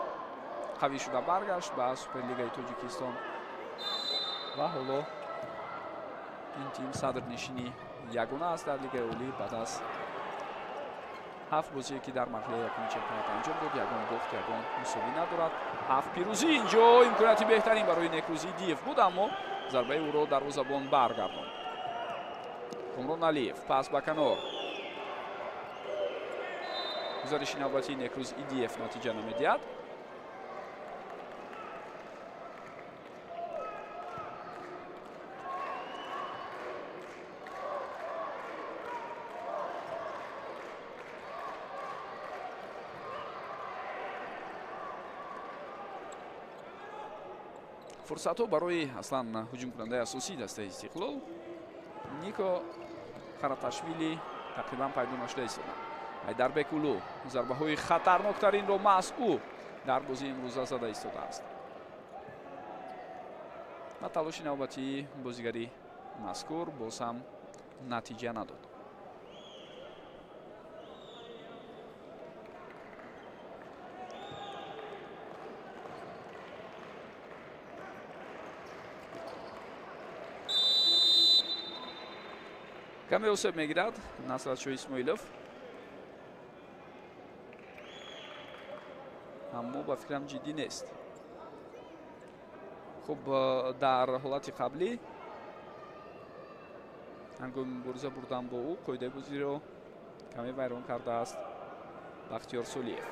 қавӣ шуда баргашт ба Суперлигаи Тоҷикистон ва ҳоло ин тим садрнишини ягона аст дар Лигаи Олӣ. Баъд аз 7 бозие ки дар марҳилаи якуми чемпионат анҷом дод, ягон бохт, ягон мусовӣ надорад. 7 пирӯзӣ. Инҷо имконияти беҳтарин барои Некрӯз Идиев буд, аммо зарбаи ӯро дарвозабон баргардонд. Комрон Алиев пас ба канор. Гузариши навбатии Некрӯз Идиев натиҷа намедиҳад. Фурсатҳо барои аслан ҳуҷумкунандаи асосии дастаи Истиқлол Нико Хараташвили тақрибан пайдо нашуда истоданд. Айдарбек Улу зарбаҳои хатарноктаринро маҳз ӯ дар бозии имрӯза зада истодааст. Ва талоши навбатии бозигари мазкур боз ҳам натиҷа надод. Каме осеб мегирад Насратшоҳ Исмоилов, аммо ба фикрам ҷиддӣ нест. Хуб, дар ҳолати қаблӣ ҳангоми мубориза бурдан бо ӯ қоидаи бозиро каме вайрон кардааст Бахтиёр Солиев.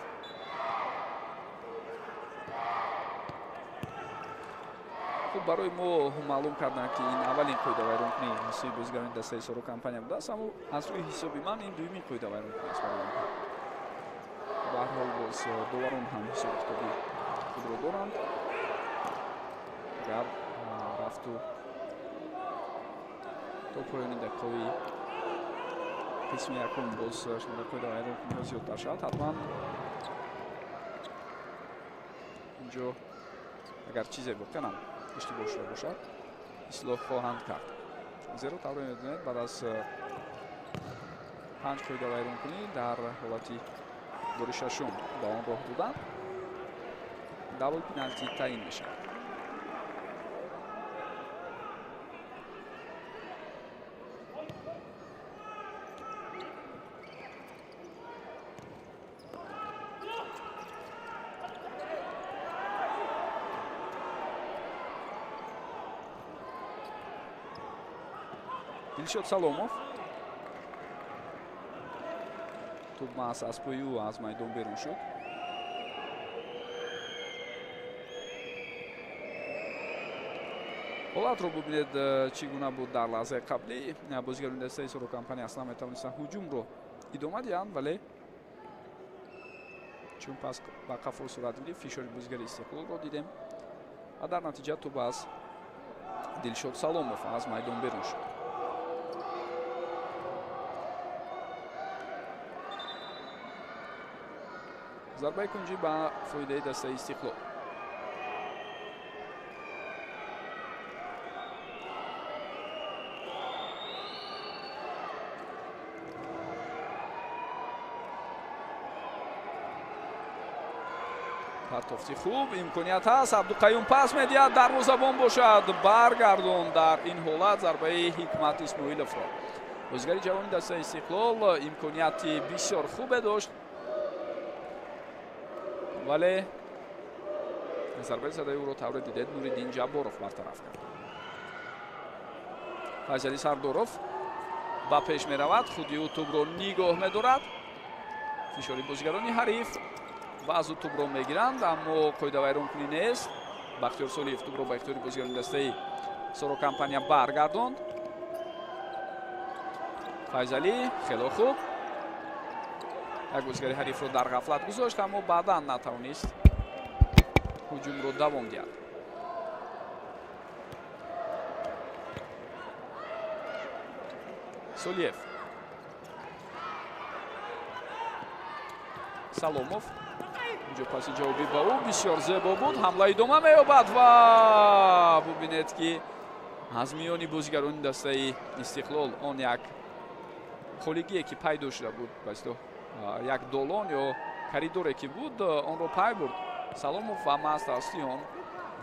Хуб, барои мо маълум карданд, ки ин аввалин қоидавайронкунӣ аз сӯи бозигарони дастаи Соро Компания будааст, аммо аз рӯи ҳисоби ман ин дуюмин қоидавайронкунӣ аст барои онҳо. Ба ҳар ҳол боз доварон ҳам ҳисобу китоби худро доранд. Агар рафту то поёни дақиқаи қисми якум боз шумораи қоидавайронкуниҳо зиёдтар шавад, ҳатман инҷо агар чизе воқеан ҳам иштибоҳ шуда бошад, ислоҳ хоҳанд кард. Зеро тавре медонед, баъд аз 5 қоидавайронкунӣ дар ҳолати бори шашум ба он роҳ додан, дабл пеналти таъин мешавад. Дилшод Саломов тӯб маҳз аз пои ӯ аз майдон берун шуд. Ҳолатро бубинед, чӣ гуна буд дар лаҳзаи қаблӣ. Бозигарони дастаи Соро Компания аслан метавонистанд ҳуҷумро идома диҳанд, вале чун пас ба қафо сурат гирифт, фишори бозигари Истиқлолро дидем ва дар натиҷа тӯб аз Дилшод Саломов аз майдон берун шуд. Зарбаи кунҷӣ ба фоидаи дастаи Истиқлол. Партофти хуб, имконият ҳаст. Абдуқаюм пас медиҳад, дарвозабон бошад, баргардон дар ин ҳолат зарбаи Ҳикмат Исмоиловро. Бозигари ҷавони дастаи Истиқлол имконияти бисёр хубе дошт, Вале зарбаи задаи ӯро тавре дидед Нуриддин Ҷабборов бартараф кард. Файзалӣ Сардоров ба пеш меравад, худи ӯ тӯбро нигоҳ медорад. Фишори бозигарони ҳариф ва аз ӯ тӯбро мегиранд, аммо қоидавайронкунӣ нест. Бахтиёр Солиев тӯбро ба ихтиёри бозигарони дастаи Соро компания баргардонд. Файзалӣ хело хуб як бозигари ҳарифро дар ғафлат гузошт, аммо баъдан натавонист ҳуҷумро давом диҳад. Солиев, Саломов, инҷо паси ҷавобӣ ба ӯ бисёр зебо буд. Ҳамла идома меёбад ва бубинед, ки аз миёни бозигарони дастаи Истиқлол он як холигие ки пайдо шуда буд, ба истилоҳ як долон ё коридоре ки буд, онро пай бурд Саломов ва маҳз тавассути он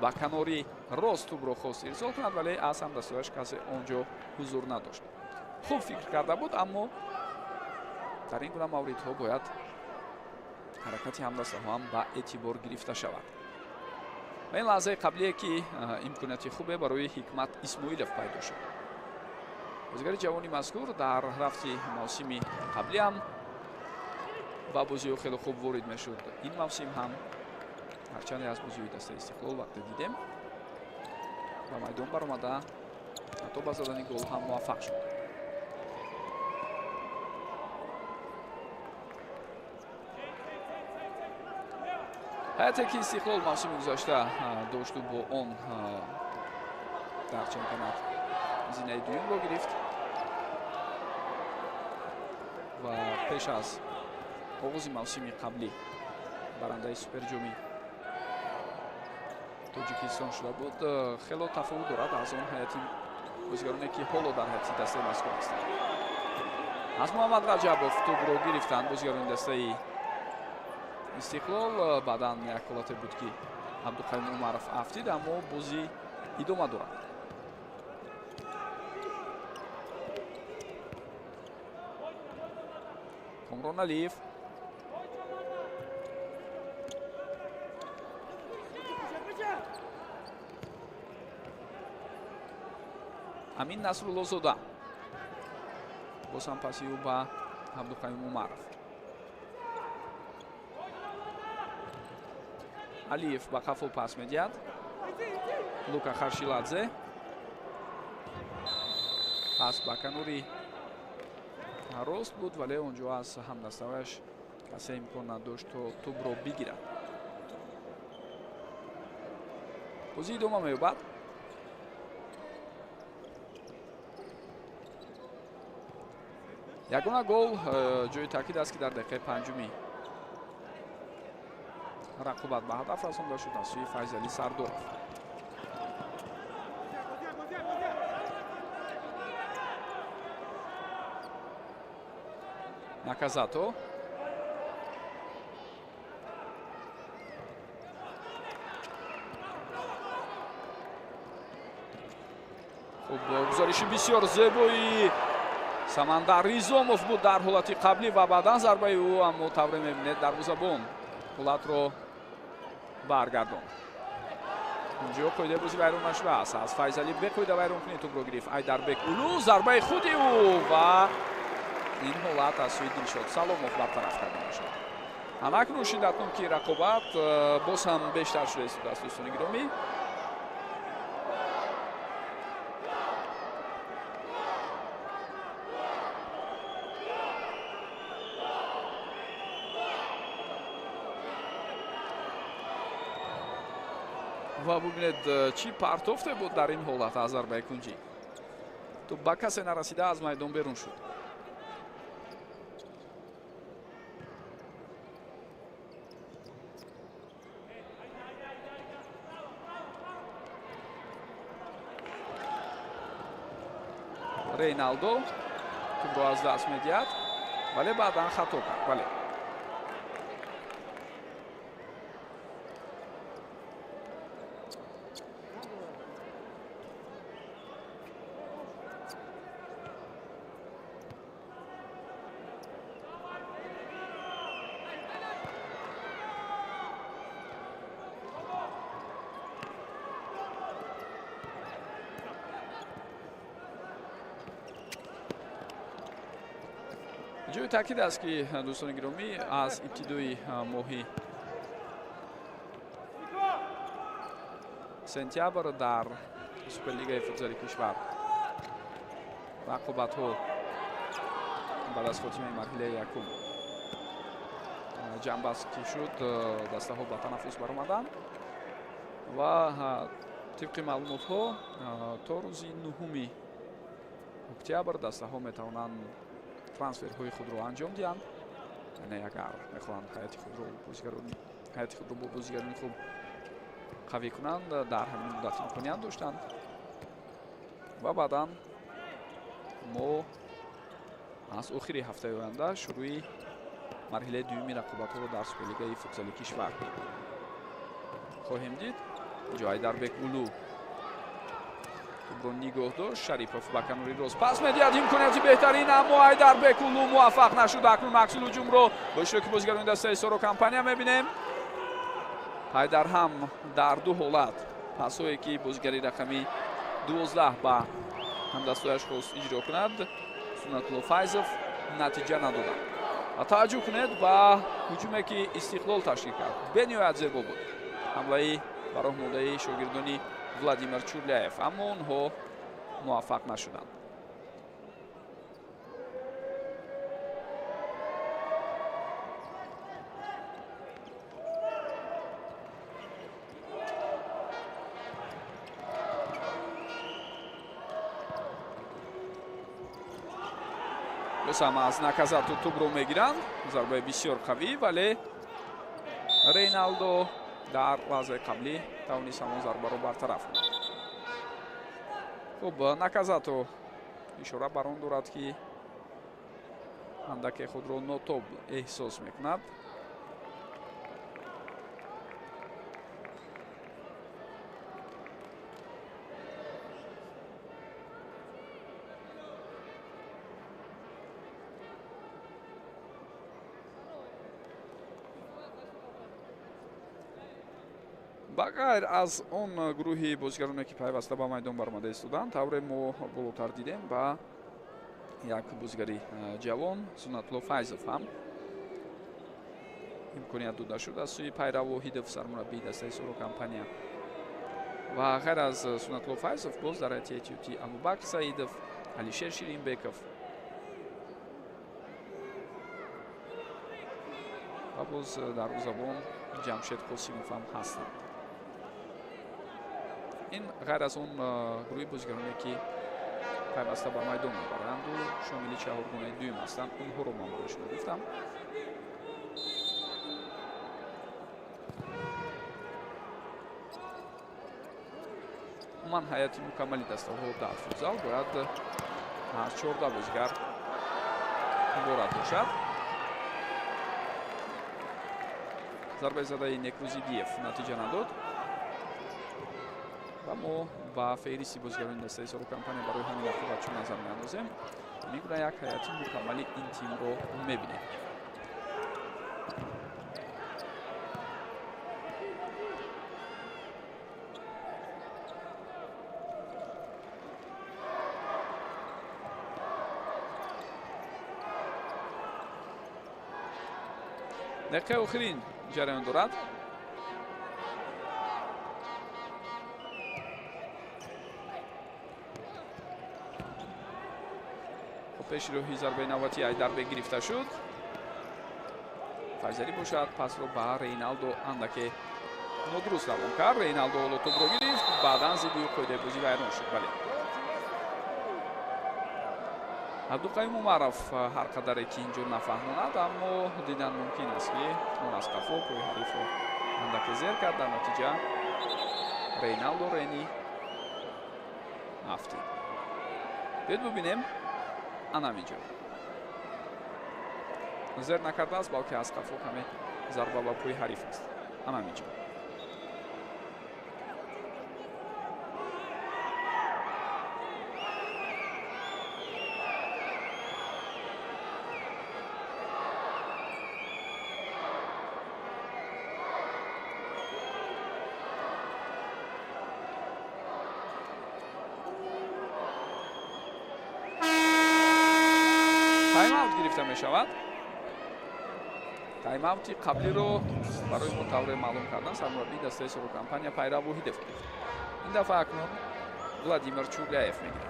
ба канори рост тӯбро хост ирсол кунад, вале аз ҳамдастааш касе он ҷо ҳузур надошт. Хуб фикр карда буд, аммо дар ин гуна мавридҳо бояд ҳаракати ҳамдастаҳо ҳам ба эътибор гирифта шавад. Ва ин лаҳзаи қаблие ки имконияти хубе барои Ҳикмат Исмоилов пайдо шуд. Бозигари ҷавони мазкур дар рафти мавсими қаблӣ ҳам ба бозиҳо хеле хуб ворид мешуд. Ин мавсим ҳам ҳарчанде аз бозиҳои дастаи Истиқлол вақте дидем ба майдон баромада ҳатто ба задани гол ҳам муваффақ шуд. Ҳайате ки Истиқлол мавсими гузашта дошту бо он дар чемпионат зинаи дуюмро гирифт ва пеш аз оғози мавсими қаблӣ барандаи суперҷоми Тоҷикистон шуда буд, хело тафовут дорад аз он ҳайати бозигароне ки ҳоло дар ҳайати дастаи мазкур ҳастанд. Аз Муҳаммад Раҷабов тӯбро гирифтанд бозигарони дастаи Истиқлол. Баъдан як ҳолате буд ки Абдуқаюм Умаров афтид, аммо бозӣ идома дорад. Комрон Алиев, Амин Насруллозода, боз ҳам паси ӯ ба Абдуқаюм Умаров. Алиев ба қафо пас медиҳад. Лука Харшиладзе пас ба канори рост буд, вале он ҷо аз ҳамдаставаяш касе имкон надошт то тӯбро бигирад. Бозӣ идома меёбад. Ягона гол ҷои таъкид аст, ки дар дақиқаи панҷуми рақобат ба ҳадаф расонда шуд аз сӯи Файзалӣ Сардоров. Наказато, хуб гузориши бисёр зебои Самандар Ризомов буд дар ҳолати қаблӣ ва баъдан зарбаи ӯ, аммо тавре мебинед дарвозабон ҳолатро баргардонд. Инҷо қоидаи бозӣ вайрон нашудааст. Аз Файзалӣ беқоида вайронкунӣ тӯбро гирифт Айдарбек Улу, зарбаи худи ӯ ва ин ҳолат аз сӯи Дилшод Саломов бартараф карда мешавад. Ҳамакнун шиддатнокии рақобат боз ҳам бештар шуда истодааст, дӯстони гиромӣ. Ва бубинед, чӣ партофте буд дар ин ҳолат аз зарбаи кунҷӣ. Тӯб ба касе нарасида аз майдон берун шуд. Рейналдо тӯбро аз даст медиҳад, вале баъдан хато кард. Бале, Ҷои таъкид аст, ки дӯстони гиромӣ, аз ибтидои моҳи сентябр дар Суперлигаи футзали кишвар рақобатҳо баъд аз хотимаи марҳилаи якум ҷамъбаст ки шуд, дастаҳо ба танаффус баромаданд ва тибқи маълумотҳо то рӯзи 9 октябр дастаҳо метавонанд трансферҳои худро анҷом диҳанд. Яъне агар мехоҳанд ҳайати худро бо бозигарони хуб қавӣ кунанд, дар ҳамин муддат имконият доштанд ва баъдан мо аз охири ҳафтаи оянда шурӯи марҳилаи дуюми рақобатҳоро дар Суперлигаи футзали кишвар хоҳем дид. Инҷо Айдарбек Улу тӯбро нигоҳ дошт, Шарипов ба канори рост пас медиҳад, имконияти беҳтарин, аммо Айдарбек Улу муваффақ нашуд. Акнун аксул ҳуҷумро бо иштироки бозигарони дастаи Соро компания мебинем. Ҳайдар ҳам дар ду ҳолат пасҳое ки бозигари рақами 12 ба ҳамдастояш хост иҷро кунад, Суннатулло Файзов натиҷа надоданд. Ва таваҷҷӯҳ кунед ба ҳуҷуме ки Истиқлол ташкил кард. Бениҳоят зебо буд ҳамлаи ба роҳ мондаи шогирдони Владимир Чурляев, аммо онҳо муваффақ нашуданд. Боз аз Наказату тӯбро мегиранд. Зарбаи бисёр қавӣ, вале Рейналдо дар лаҳзаи қаблӣ тавонист ҳамон зарбаро бартараф кунад. Хуб, Наказато ишора бар он дорад, ки андаке худро нотоб эҳсос мекунад. Ба ғайр аз он гурӯҳи бозигароне, ки пайваста ба майдон баромада истоданд, тавре мо болотар дидем, ба як бозигари ҷавон Суннатулло Файзов ҳам имконият дода шуд аз сӯи Пайрав Воҳидов, сармураббии дастаи Соро компания. Ва ғайр аз Суннатулло Файзов боз дар ҳайати этиётӣ Абубакр Саидов, Алишер Ширинбеков ва боз дарвозабон Ҷамшед Қосимов ҳам ҳастанд. Ин ғайр аз он гурӯҳи бозигароне, ки пайваста ба майдон мебаранду шомили чаҳоргонаи дуюм ҳастанд, онҳоро ман барои шумо гуфтам. Умуман ҳайати мукаммали дастаҳо дар футзал бояд аз 14 бозигар иборат бошад. Зарбаи задаи Некрузидиев натиҷа надод ва мо ба феҳристи бозигарони дастаи Соро компания барои ҳамин рақобат чун назар меандозем, мигуна як ҳайати мукаммали ин тимро мебинем. Дақиқаи охирин ҷараён дорад. Пеши роҳи зарбаи навбатӣ Айдарбек гирифта шуд. Файзалӣ бошад пасро ба Рейналдо андаке нодуруст равон кард. Рейналдо ҳоло тӯбро гирифт, баъдан зидди қоидаи бозӣ вайрон шуд. Бале, Абдуқаюм Умаров ҳар қадаре ки инҷо нафаҳмонад, аммо дидан мумкин аст, ки он аз қафо пои ҳарифро андаке зер кард. Дар натиҷа Рейналдо Рени афтид. Биёед бубинем. Анаминҷо зер накардааст, балки аз қафо каме зарба ба пои ҳариф аст. Анаминҷо Тайм-аут гирифта мешавад. Тайм-аути қаблиро барои мо тавре маълум кардан сармураббии дастаи Соро Компания Пайрав Воҳидов гирифт. Ин дафъа акнун Владимир Чурляев мегирад.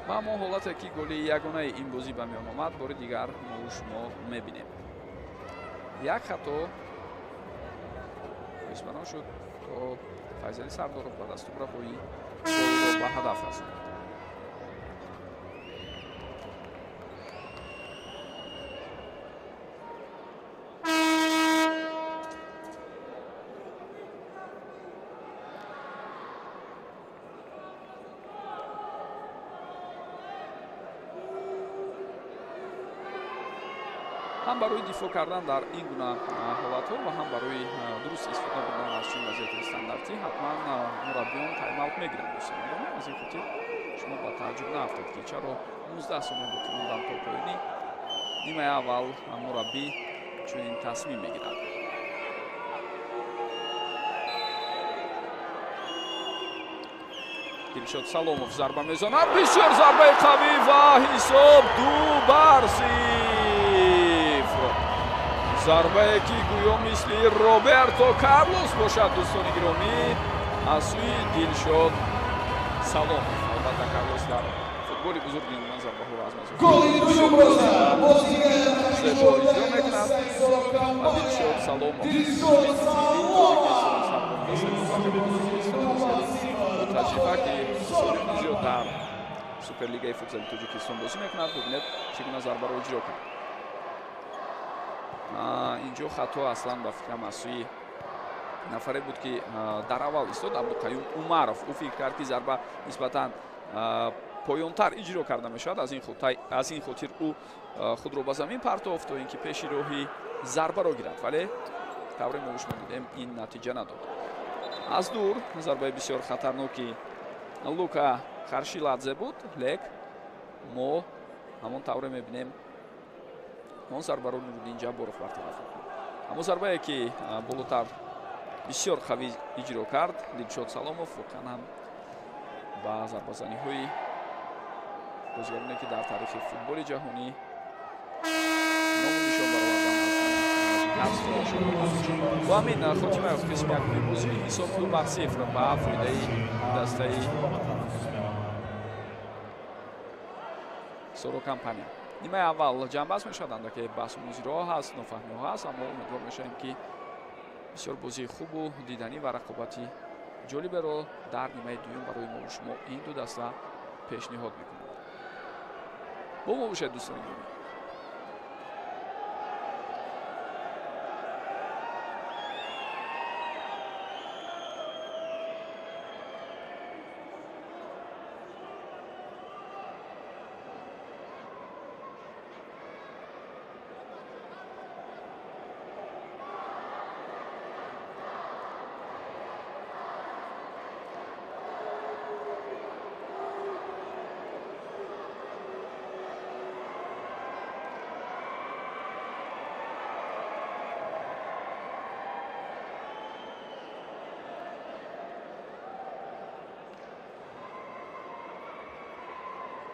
Ва ҳамон ҳолате ки голи ягонаи ин бозӣ ба миён омад, бори дигар мо шумо мебинем. Як хато боисбарон шуд, то Файзали Сардоров ба дастубраҳои голро ба ҳадаф расонад. Ҳам барои дифоъ кардан дар ин гуна ҳолатҳо ва ҳам барои дуруст истифода бурдан аз чунин вазъияти стандартӣ ҳатман мураббиён тайм-аут мегиранд, дӯстони гиромӣ. Аз ин хотир шумо ба тааҷҷуб наафтед, ки чаро 19 сония боқӣ мондан то поёни нимаи аввал мураббӣ чунин тасмим мегирад. Дилшод Саломов зарба мезанад, бисёр зарбаи қавӣ ва ҳисоб 2-0. Зарбае ки гӯё мисли Роберто Карлос бошад, дӯстони гиромӣ, аз сӯи Дилшод Саломов. Албатта, Карлос дар футболи бузург ин гуна зарбаҳоро аз зебо иҷро мекунад ва Дилшод Саломов таҷриба, ки солиёни зиёд дар Суперлигаи футзали Тоҷикистон бозӣ мекунад, бубинед чӣ гуна зарбаро иҷро кард. Инҷо хато аслан ба фикрам аз сӯи нафаре буд, ки дар аввал истод, Абдуқаюм Умаров. Ӯ фикр кард, ки зарба нисбатан поёнтар иҷро карда мешавад, аз ин хотир ӯ худро ба замин партофт, то ин ки пеши роҳи зарбаро гирад, вале тавре мо шумо дидем, ин натиҷа надод. Аз дур зарбаи бисёр хатарноки Лука Харшиладзе буд, лек мо ҳамон тавре мебинем, он зарбаро Нуриддин Ҷабборов бартараф мекунад. Аммо зарбае ки болотар бисёр қавӣ иҷро кард Дилшод Саломов, воқеан ҳам ба зарбазаниҳои бозигароне, ки дар таърихи футболи ҷаҳонӣ ному нишон баровардан аз бо ҳамин хотима ёфт қисми якуми бозӣ. Ҳисоб 2-0 ба фоидаи дастаи Соро Компания. Нимаи аввал ҷамъбаст мешавад, андаке баҳсу музироҳо ҳаст, нофаҳмиҳо ҳаст, аммо умедвор мешавем, ки бисёр бозии хубу диданӣ ва рақобати ҷолиберо дар нимаи дуюм барои мо шумо ин ду даста пешниҳод мекунанд. Бо мо бошед, дӯстони гиромӣ.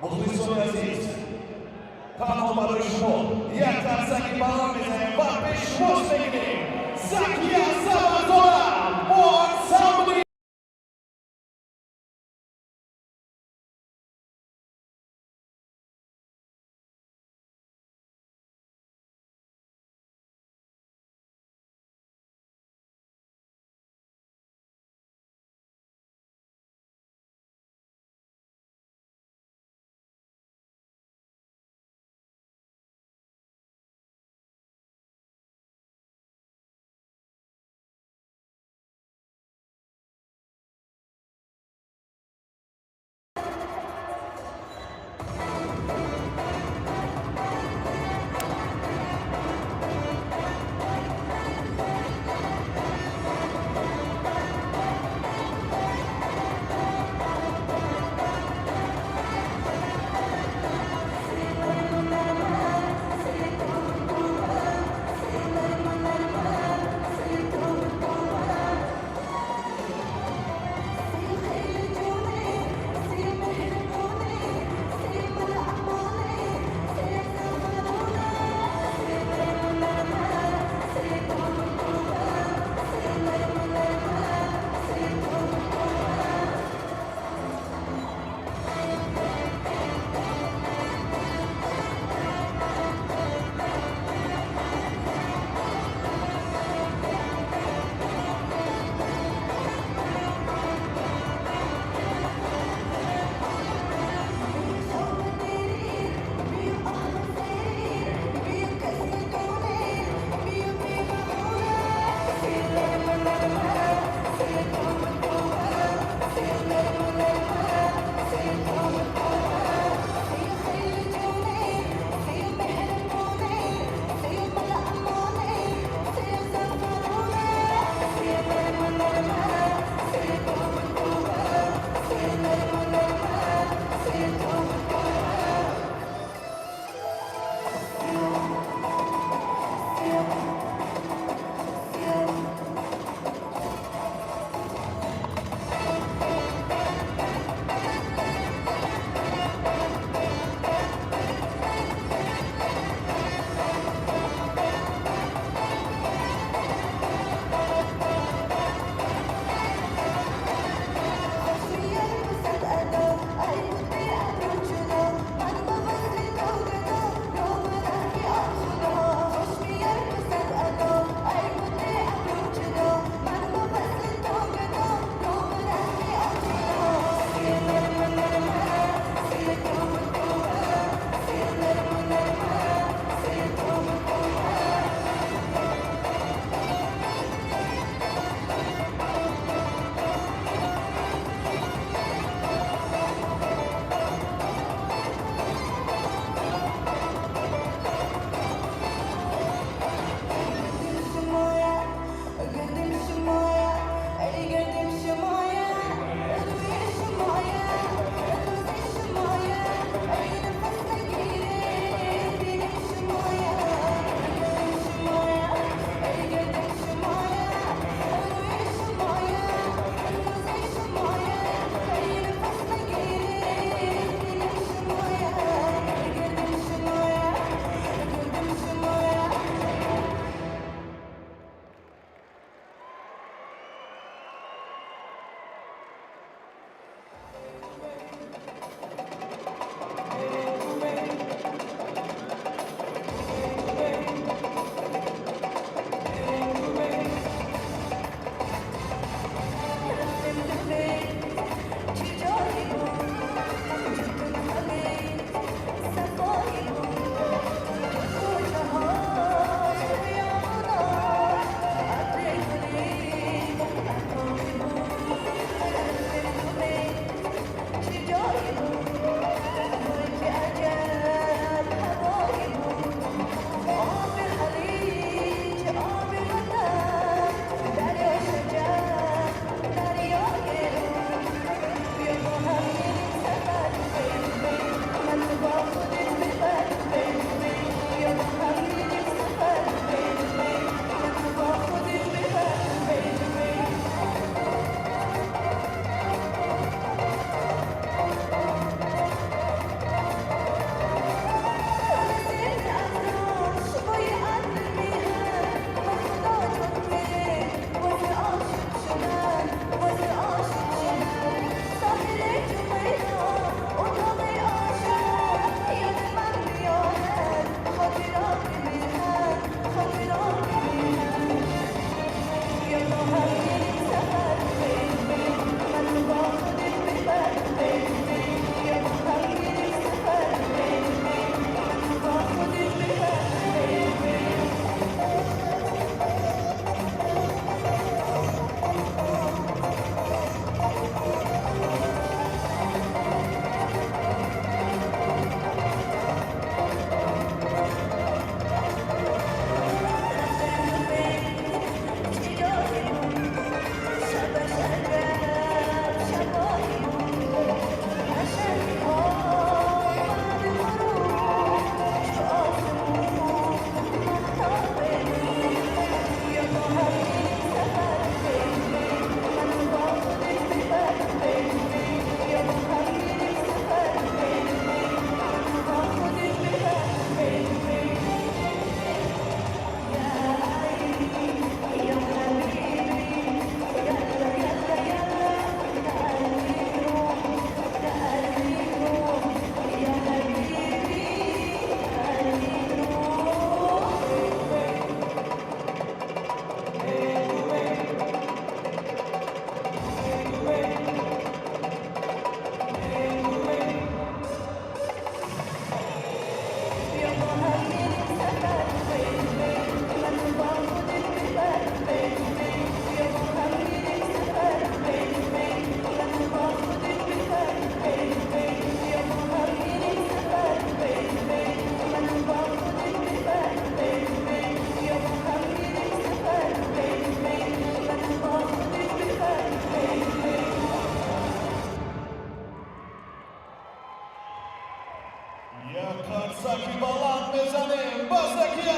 Мухлисони азиз, танҳо барои шумо як қарсаки баланд мезанем ва пешвоз мегирем Закия Самадзода бо ансамбли.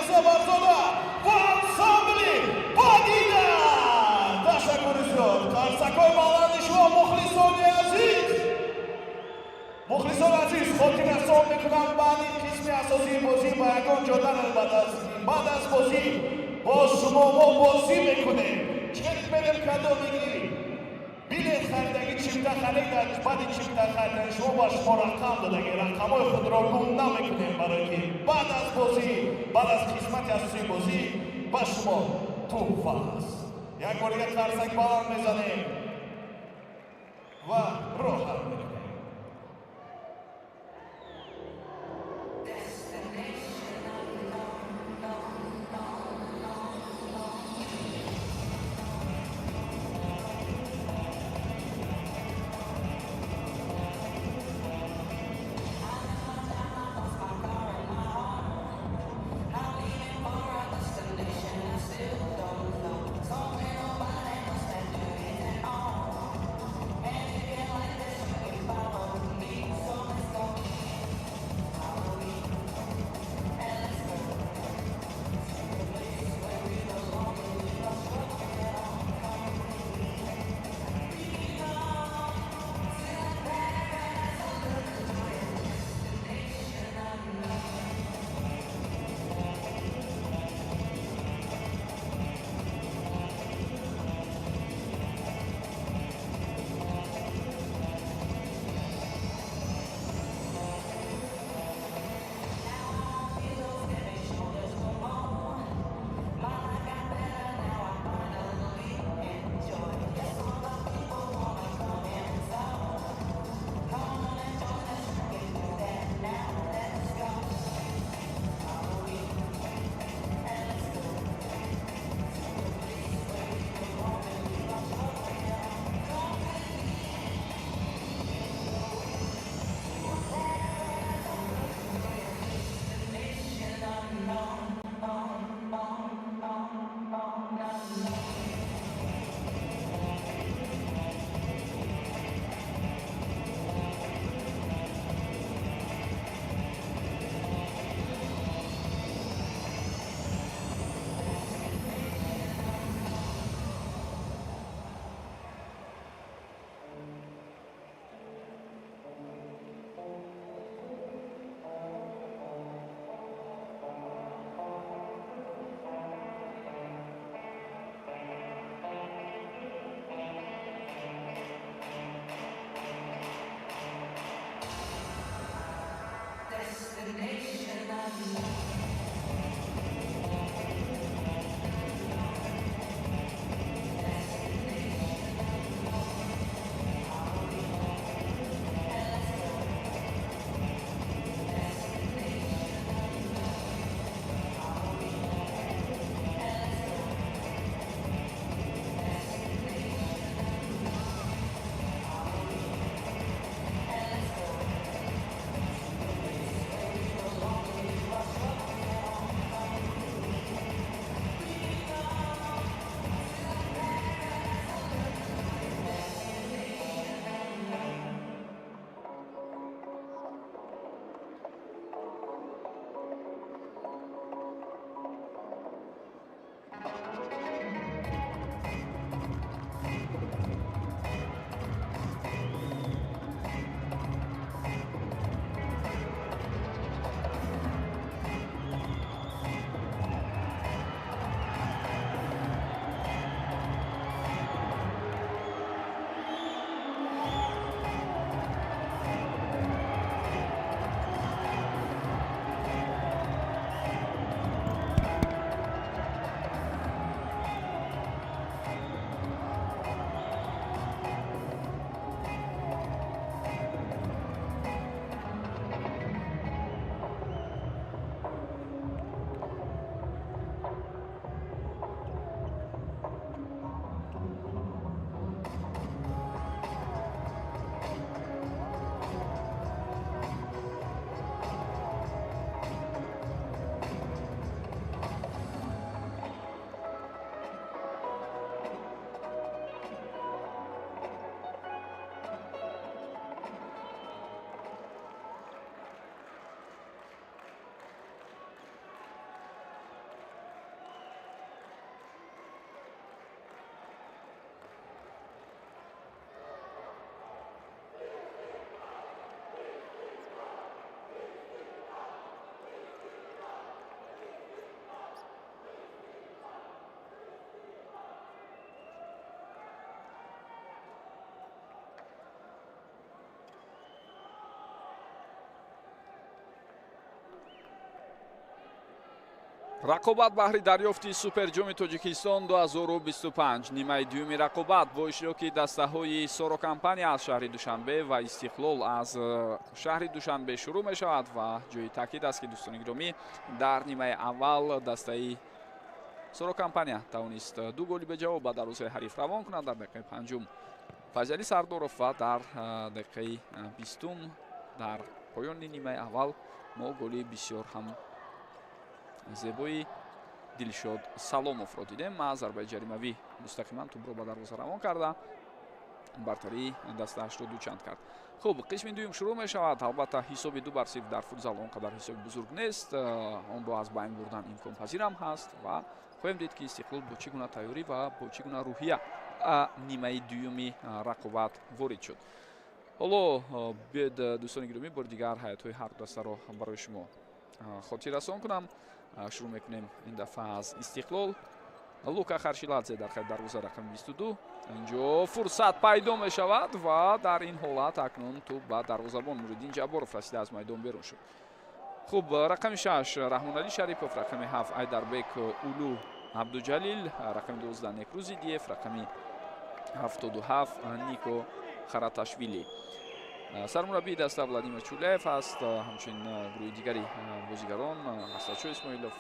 Сафарзода ва ансамбли «Падида». Ташаккури зиёд. Қарсакҳои баланди шумо, мухлисони азиз. Мухлисони азиз, хотиррасон мекунам, баъди қисми асосии бозӣ ба ягон ҷо наравед. Баъд аз бозӣ боз шумо мо бозӣ мекунем. Чек мерем, кадоме ки билет харидагӣ, чипта харида, баъди чипта харидани шумо ба шумо рақам додагӣ, рақамҳои худро гум намекунем, барое ки баъд аз бозӣ, баъд аз қисмати асосии бозӣ ба шумо туҳфа аст. Як бор дига қарсак баланд мезанем ва роҳат мекунем. Рақобат баҳри дарёфти Суперҷоми Тоҷикистон 2025. Нимаи дуюми рақобат бо иштироки дастаҳои Соро Компания аз шаҳри Душанбе ва Истиқлол аз шаҳри Душанбе шурӯъ мешавад ва ҷои таъкид аст, ки дӯстони гиромӣ, дар нимаи аввал дастаи Соро Компания тавонист ду голи беҷавоб ба дарвозаи ҳариф равон кунад. Дар дақиқаи панҷум Файзалӣ Сардоров ва дар дақиқаи 20-ум дар поёни нимаи аввал мо голи бисёр ҳам зебои Дилшод Саломовро дидем. Аз зарбаи ҷаримавӣ мустақиман тӯбро ба дарвоза равон карда бартарии дастаашро дучанд кард. Хуб, қисми дуюм шурӯъ мешавад. Албатта, ҳисоби 2-0 дар футзал он қадар ҳисоби бузург нест, онро аз байн бурдан имконпазирам ҳаст ва хоҳем дид, ки Истиқлол бо чӣ гуна тайёрӣ ва бо чӣ гуна рӯҳия нимаи дуюми рақобат ворид шуд. Ҳоло биёед, дӯстони гиромӣ, бори дигар ҳаятҳои ҳар дастаро барои шумо хотиррасон кунам. Шурӯъ мекунем ин дафъа аз Истиқлол. Лука Харшиладзе дар хати дарвоза, рақами 22. Инҷо фурсат пайдо мешавад ва дар ин ҳолат акнун тӯб ба дарвозабон Нуриддин Ҷабборов расида аз майдон берун шуд. Хуб, рақами 6 Раҳмоналӣ Шарипов, рақами 7 Айдарбек Улу Абдуҷалил, рақами 12 Некрӯз Идиев, рақами 77 Нико Хараташвили. Сармураббии даста Владимир Чуляев аст. Ҳамчунин гурӯҳи дигари бозигарон Асадшо Исмоилов,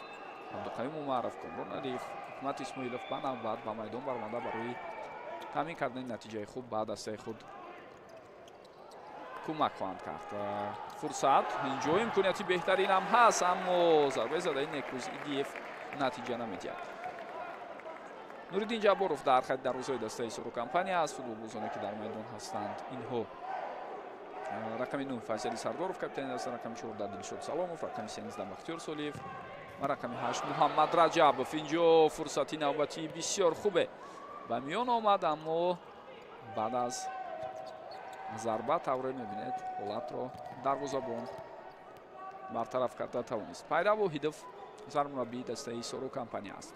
Абдуқаюм Умаров, Комрон Алиев, Ҳикмат Исмоилов ба навбат ба майдон баромада барои таъмин кардани натиҷаи хуб ба дастаи худ кӯмак хоҳанд кард. Фурсат инҷо имконияти беҳтаринам ҳаст, аммо зарбаи задаи Некрӯз Идиев натиҷа намедиҳад. Нуриддин Ҷабборов дар хати дарвозаи дастаи Соро Компания аст. Футболбозоне, ки дар майдон ҳастанд, инҳо: рақами 9 Файзали Сардоров, капитани даста, рақами 14 Дилшод Саломов, рақами 13 Бахтиёр Солиев ва рақами 8 Муҳаммад Раҷабов. Инҷо фурсати навбатии бисёр хубе ба миён омад, аммо баъд аз зарба тавре мебинед, ҳолатро дарвозабон бартараф карда тавонист. Пайрав Воҳидов сармураббии дастаи Соро Компания аст.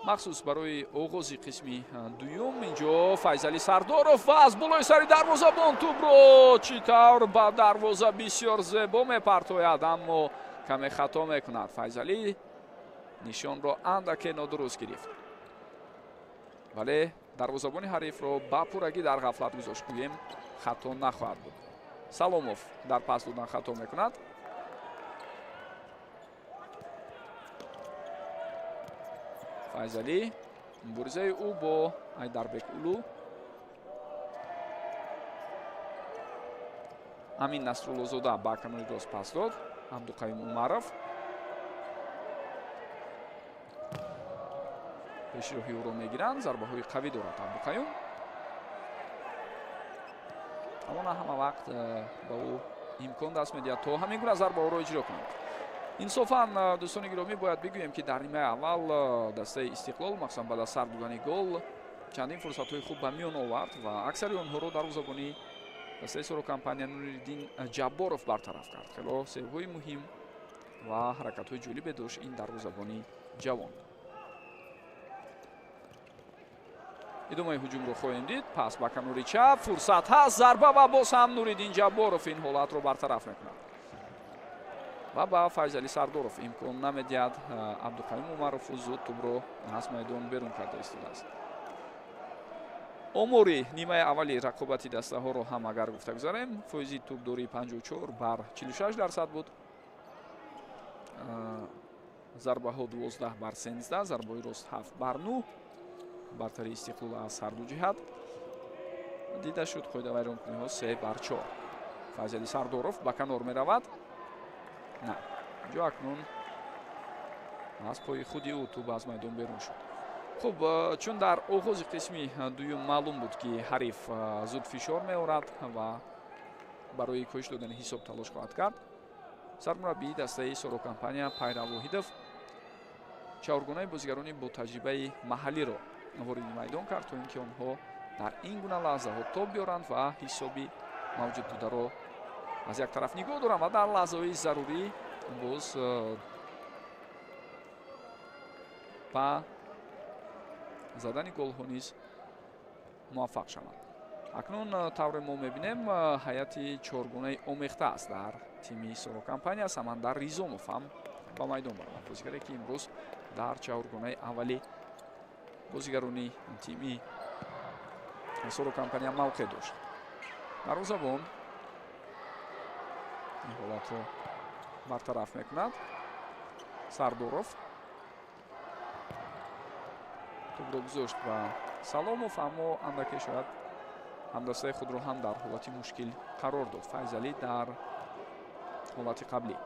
Махсус барои оғози қисми дуюм инҷо Файзалӣ Сардоров ва аз болои сари дарвозабон тӯбро чӣ тавр ба дарвоза бисёр зебо мепартояд, аммо каме хато мекунад. Файзалӣ нишонро андаке нодуруст гирифт, вале дарвозабони ҳарифро ба пуррагӣ дар ғафлат гузошт, гӯем хато нахоҳад буд. Саломов дар пас додан хато мекунад. Файзалӣ, муборизаи ӯ бо Айдарбек Улу. Амин Насруллозода ба канори рост пас дод. Абдуқаюм Умаров пешроҳи ӯро мегиранд. Зарбаҳои қавӣ дорад Абдуқаюм, аммо на ҳама вақт ба ӯ имкон даст медиҳад, то ҳамин гуна зарбаҳоро иҷро кунад. Инсофан, дӯстони гиромӣ, бояд бигӯем, ки дар нимаи аввал дастаи Истиқлол, махсусан баъд аз сар додани гол, чандин фурсатҳои хуб ба миён овард ва аксари онҳоро дарвозабони дастаи Соро Компания Нуриддин Ҷабборов бартараф кард. Хело сейвҳои муҳим ва ҳаракатҳои ҷолибе дошт ин дарвозабони ҷавон. Идомаи ҳуҷумро хоҳем дид. Пас ба канори чап фурсат ҳаст, зарба ва боз ҳам Нуриддин Ҷабборов ин ҳолатро бартараф мекунад ва ба Файзалӣ Сардоров имкон намедиҳад. Абдуқаюм Умаров зуд тӯбро аз майдон берун карда истодааст. Омори нимаи аввали рақобати дастаҳоро ҳам агар гуфта гузарем, фоизи тӯбдории 54% 46 буд. Зарбаҳо 12-13, зарбаҳои рост 7-9. Бартарии Истиқлол аз ҳар ду ҷиҳат дида шуд. Қоидавайронкуниҳо 3-4. Файзалӣ Сардоров ба канор меравад. На, инҷо акнун аз пои худи ӯ тӯб аз майдон берун шуд. Хуб, чун дар оғози қисми дуюм маълум буд, ки ҳариф зуд фишор меорад ва барои коҳиш додани ҳисоб талош хоҳад кард, сармураббии дастаи Соро Компания Пайрав Воҳидов чаҳоргунаи бозигарони бо таҷрибаи маҳаллиро вориди майдон кард, то ин ки онҳо дар ин гуна лаҳзаҳо тоб биёранд ва ҳисоби мавҷуд бударо аз як тараф нигоҳ доранд ва дар лаҳзаҳои зарурӣ боз ба задани голҳо низ муваффақ шаванд. Акнун тавре мо мебинем, ҳайати чоргунаи омехта аст дар тими Соро Компания. Самандар Ризомов ҳам ба майдон баромад, бозигаре ки имрӯз дар чаҳоргунаи аввали бозигарони тими Соро Компания мавқеъ дошт. Дарвозабон ин ҳолатро бартараф мекунад. Сардоров тӯбро гузошт ба Саломов, аммо андаке шояд ҳамдастаи худро ҳам дар ҳолати мушкил қарор дод Файзалӣ дар ҳолати қаблӣ.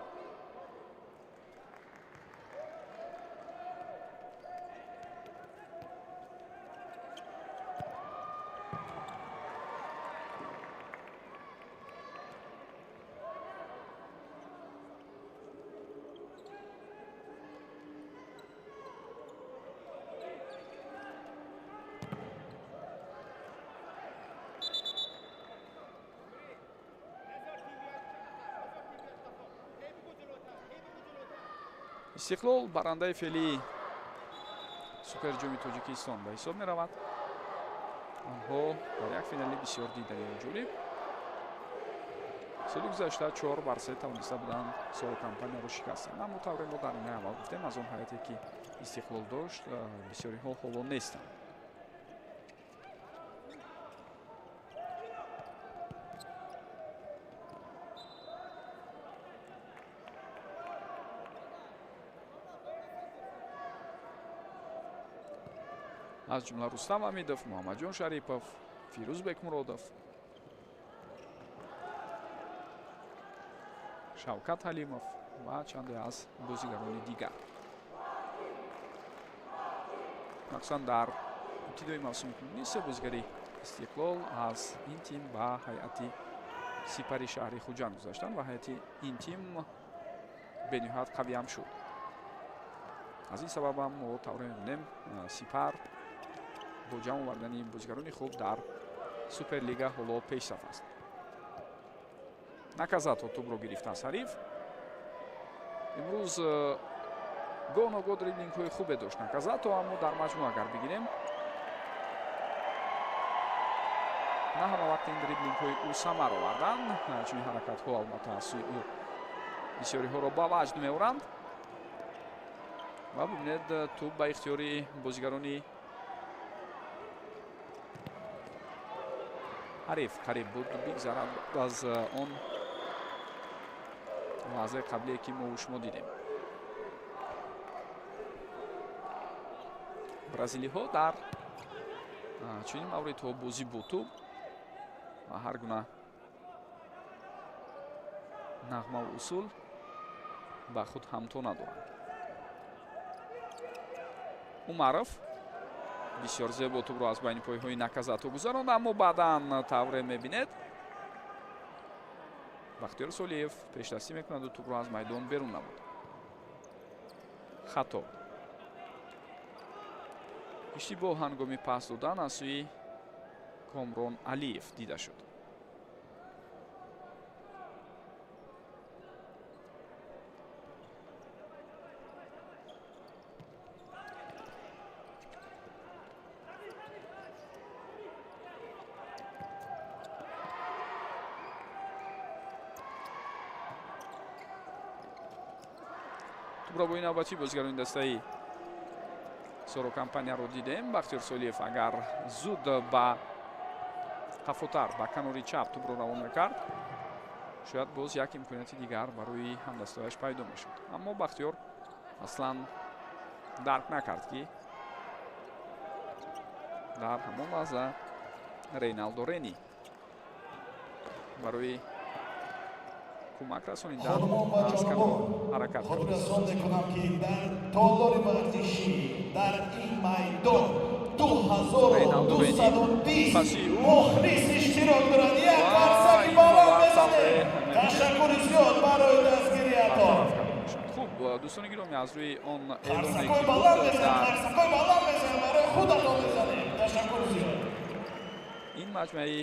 Истиқлол барандаи феълии Суперҷоми Тоҷикистон ба ҳисоб меравад. Онҳо дар як финали бисёр диданию ҷолиб соли гузашта 4-3 тавониста буданд Соро Компанияро шикастанд. Аммо тавре мо дар нимаи аввал гуфтем, аз он ҳайате ки Истиқлол дошт бисёриҳо ҳоло нестанд. Аз ҷумла Рустам Амидов, Муҳаммадҷон Шарипов, Фирӯз Бекмуродов, Шавкат Ҳалимов ва чанде аз бозигарони дигар. Махсусан дар ибтидои мавсими кунунӣ се бозигари Истиқлол аз ин тим ба ҳайати Сипари шаҳри Хуҷанд гузаштанд ва ҳайати ин тим бениҳоят қавиам шуд. Аз ин сабабам мо тавре мебинем, Сипар бо ҷамъ овардани бозигарони хуб дар Суперлига ҳоло пешсаф аст. Наказато тӯбро гирифт аз ҳариф. Имрӯз гоҳ ногоҳ дриблингҳои хубе дошт Наказато, аммо дар маҷмӯъ агар бигирем, на ҳама вақт ин дриблингҳои ӯ самар оварданд. Чунин ҳаракатҳо албатта аз сӯи ӯ бисёриҳоро ба ваҷд меоранд. Ва бибинед, тӯб ба ихтиёри бозигарони ҳариф қариб буд бигзарад аз он лаҳзаи қаблие ки мо шумо дидем. Бразилиҳо дар чунин мавридҳо бозӣ бо тӯб ва ҳар гуна нағмаву усул ба худ ҳамто надоранд. Умаров бисёр зебо тӯбро аз байни пойҳои Наказато гузаронд, аммо баъдан тавре мебинед, Бахтиёр Солиев пешдастӣ мекунаду тӯбро аз майдон берун намуд. Хато. Иштибоҳ ҳангоми пас додан аз сӯи Комрон Алиев дида шуд. Тӯбро бо навбатӣ бозигарони дастаи Соро Компанияро дидем. Бахтиёр Солиев агар зуд ба қафотар, ба канори чап тӯбро равон мекард, шояд боз як имконияти дигар барои ҳамдастояш пайдо мешуд. Аммо Бахтиёр аслан дарк накард, ки дар ҳамон лаҳза Рейналдо Рени барои кӯмак расонидан аз канор ҳаракат кард. Хотиррасон мекунам, ки дар толори варзишӣ дар ин майдон 2220 мухлис иштирок доранд. Як қарсаки баланд мезанем. Ташаккури зиёд барои дастгириятон. Хуб, дӯстони гиромӣ, аз рӯи он эълоне Қарсакҳои ки баланд буд мезанем, дар қарсакҳои баланд мезанем, барои худатон мезанем. Ташаккури зиёд. ин маҷмӯаи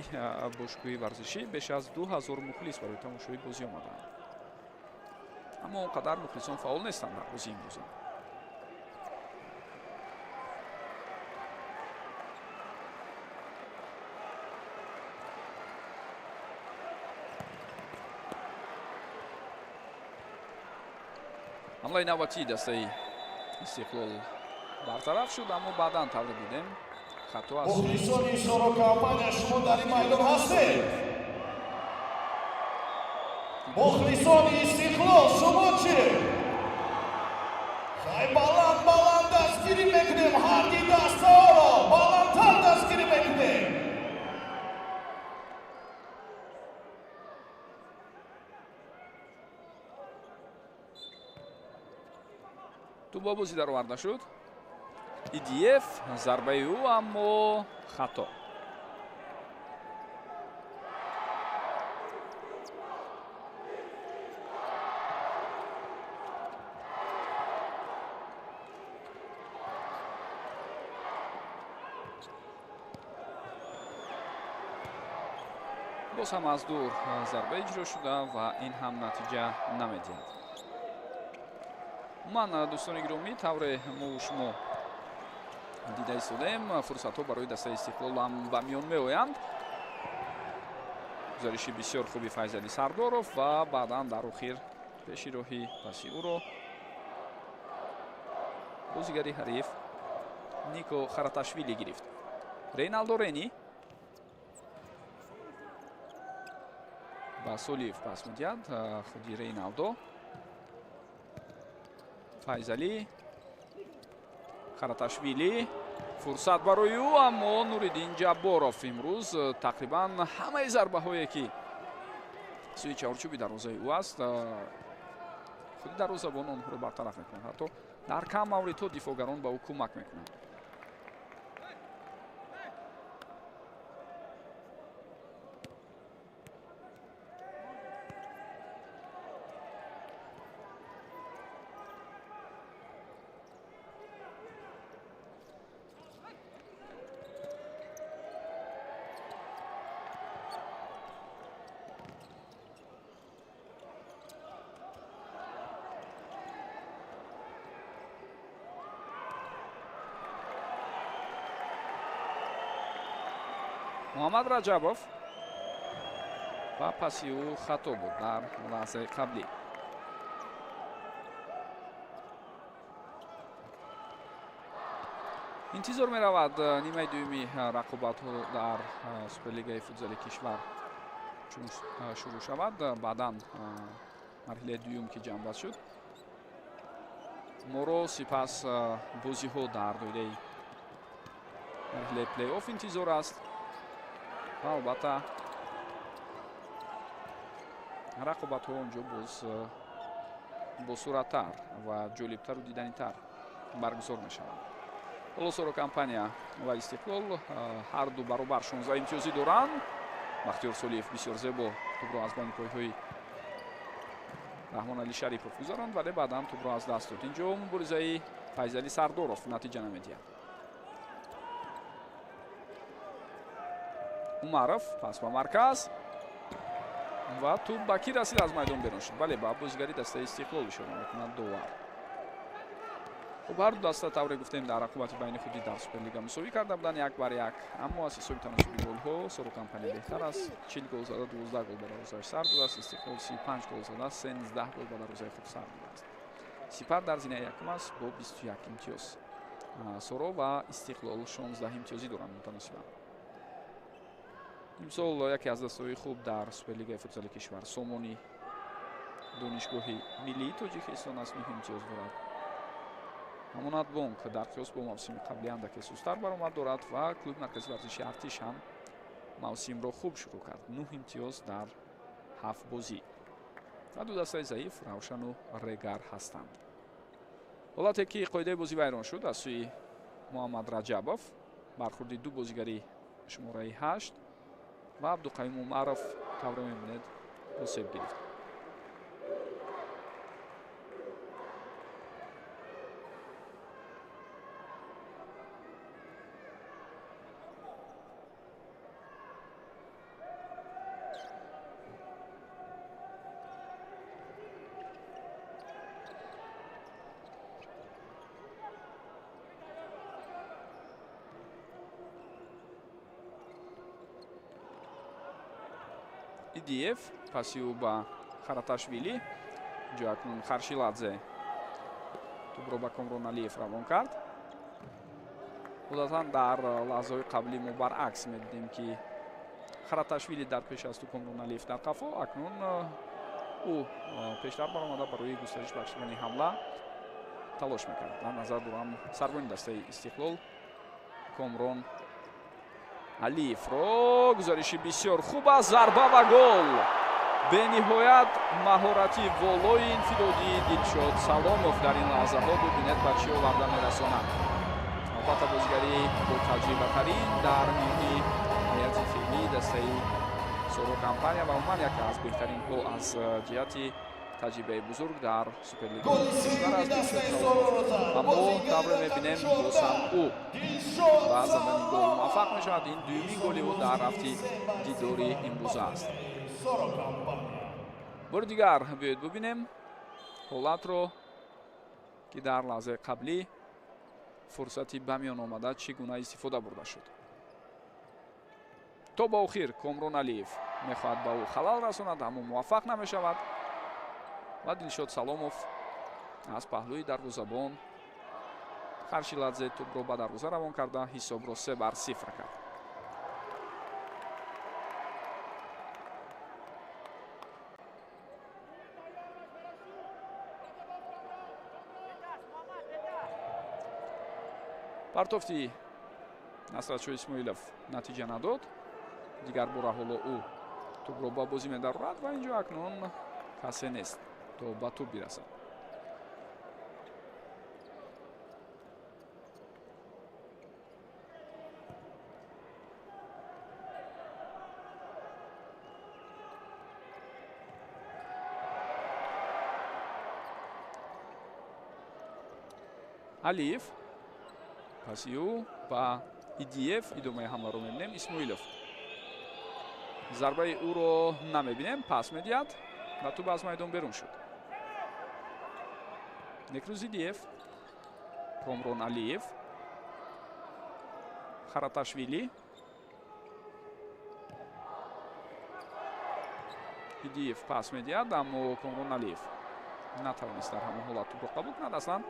бошгоҳи варзишӣ беш аз 2000 мухлис барои тамошои бозӣ омадаанд. Аммо он қадар мухлисон фаъол нестанд дар бозии имрӯза. Ҳамлаи навбатии дастаи Истиқлол бартараф шуд, аммо баъдан тавре дидем хато аз Мухлисони Соро Компания, шумо дар ин майдон ҳастед. Мухлисони Истиқлол, шумо чӣ? Хай, баланд баланд дастгирӣ мекунем ҳарди дастаҳоро, баландтар дастгирӣ мекунем. Тӯб ба бозӣ дароварда шуд. Идиев, зарбаи ӯ, аммо хато. Боз ҳам аз дур зарба иҷро шуда ва ин ҳам натиҷа намедиҳад. Ман, дӯстони гиромӣ, тавре мову шумо дида истодаем, фурсатҳо барои дастаи Истиқлол ҳам ба миён меоянд. Гузариши бисёр хуби Файзали Сардоров ва баъдан дар охир пеши роҳи паси ӯро бозигари ҳариф Нико Хараташвили гирифт. Рейналдо Рени ба Солиев пас медиҳад, худи Рейналдо. Файзалӣ, Хараташвили, фурсат барои ӯ, аммо Нуриддин Ҷабборов имрӯз тақрибан ҳамаи зарбаҳое ки сӯи чаҳорчӯби дарвозаи ӯ аст, худи дарвозабон онҳоро бартараф мекунад. Ҳатто дар кам мавридҳо дифоъгарон ба ӯ кӯмак мекунанд. Муҳаммад Раҷабов ва паси ӯ хато буд дар лаҳзаи қаблӣ. Интизор меравад нимаи дуюми рақобатҳо дар Суперлигаи футзали кишвар чун шурӯъ шавад, баъдан марҳилаи дуюм ки ҷамъбаст шуд, моро сипас бозиҳо дар доираи марҳилаи плей-офф интизор аст. Ва албатта рақобатҳо онҷо боз босуръаттар ва ҷолибтару диданитар баргузор мешаванд. Ҳоло Соро Компания ва Истиқлол ҳар ду баробар 16 имтиёзӣ доранд. Бахтиёр Солиев бисёр зебо тӯбро аз байни пойҳои Раҳмонали Шарипов гузаронд, вале баъдан тӯбро аз даст дод. Инҷо муборизаи Файзали Сардоров натиҷа намедиҳад. Умаров пас ба марказ ва тӯб ба кӣ расид, аз майдон берун шуд. Бале, ба бозигари дастаи Истиқлол ишора мекунад довар. Хуб, ҳар ду даста тавре гуфтем дар рақобати байни худӣ дар Суперлига мусовӣ карда буданд 1-1, аммо аз ҳисоби таносуби голҳо Соро Компания беҳтар аст. 40 гол зада, 12 гол ба дарвозааш сар додааст. Истиқлол 35 гол зада, 13 гол ба дарвозаи худ сар додааст. Сипар дар зинаи якум аст бо 21 имтиёз. Соро ва Истиқлол 16 имтиёзӣ доранд мутаносибан. Имсол яке аз дастаҳои хуб дар Суперлигаи футзали кишвар Сомонӣ Донишгоҳи миллии Тоҷикистон аст, 9 имтиёз дорад. Амонатбонк дар қиёс бо мавсими қаблӣ андаке сустар баромад дорад ва клуби марказии варзиши Артиш ҳам мавсимро хуб шурӯъ кард, 9 имтиёз дар 7 бозӣ. Ва ду дастаи заиф Равшану Регар ҳастанд. Ҳолате ки қоидаи бозӣ вайрон шуд аз сӯи Муҳаммад Раҷабов, бархурди ду бозигари шумораи 8 ва Абдуқаюм Умаров тавре мебинед осеб гирифт. Идиев паси ӯ ба Хараташвили. Инҷо акнун Харшиладзе Тӯбро ба Комрон Алиев равон кард. Одатан дар лаҳзаҳои қаблӣ мо баръакс медидем, ки Хараташвили дар пеш асту Комрон Алиев дар қафо. Акнун ӯ пештар баромада барои густариш бахшидани ҳамла талош мекард. Дар назар дорам сарбони дастаи Истиқлол Комрон Алиевро. Гузариши бисёр хуб аст, зарба ва гол. Бениҳоят маҳорати волои инфиродии Дилшод Саломов дар ин лаҳзаҳо бибинед ба чӣ оварда мерасонад. Албатта, бозигари ботаҷрибатарин дар миёни ҳайати феълии дастаи Соро Компания ва умуман яке аз беҳтаринҳо аз ҷиҳати таҷрибаи бузург дар Суперлигаи кишвар аст Дилшод Саломов. Ва мо тавре мебинем, боз ҳам ӯ ба задани гол муваффақ мешавад. Ин дуюмин голи ӯ дар рафти дидори имрӯза аст. Бори дигар биёед бубинем ҳолатро, ки дар лаҳзаи қаблӣ фурсати ба миён омада чӣ гуна истифода бурда шуд. То ба охир Комрон Алиев мехоҳад ба ӯ халал расонад, аммо муваффақ намешавад ва Дилшод Саломов аз паҳлӯи дарвозабон Харшиладзе тӯбро ба дарвоза равон карда ҳисобро 3-0 кард. Партофти Насратшо Исмоилов натиҷа надод. Дигар бора ҳоло ӯ тӯбро ба бозӣ медарорад ва инҷо акнун касе нест то ба тӯб бирасад. Алиев паси ӯ ба Идиев, идомаи ҳамларо мебинем. Исмоилов зарбаи ӯро намебинем, пас медиҳад ва тӯб аз майдон берун шуд. Некрӯз Идиев, Комрон Алиев, Хараташвили, Идиев пас медиҳад, аммо Комрон Алиев натавонист дар ҳамон ҳолат тӯбро қабул кунад. Аслан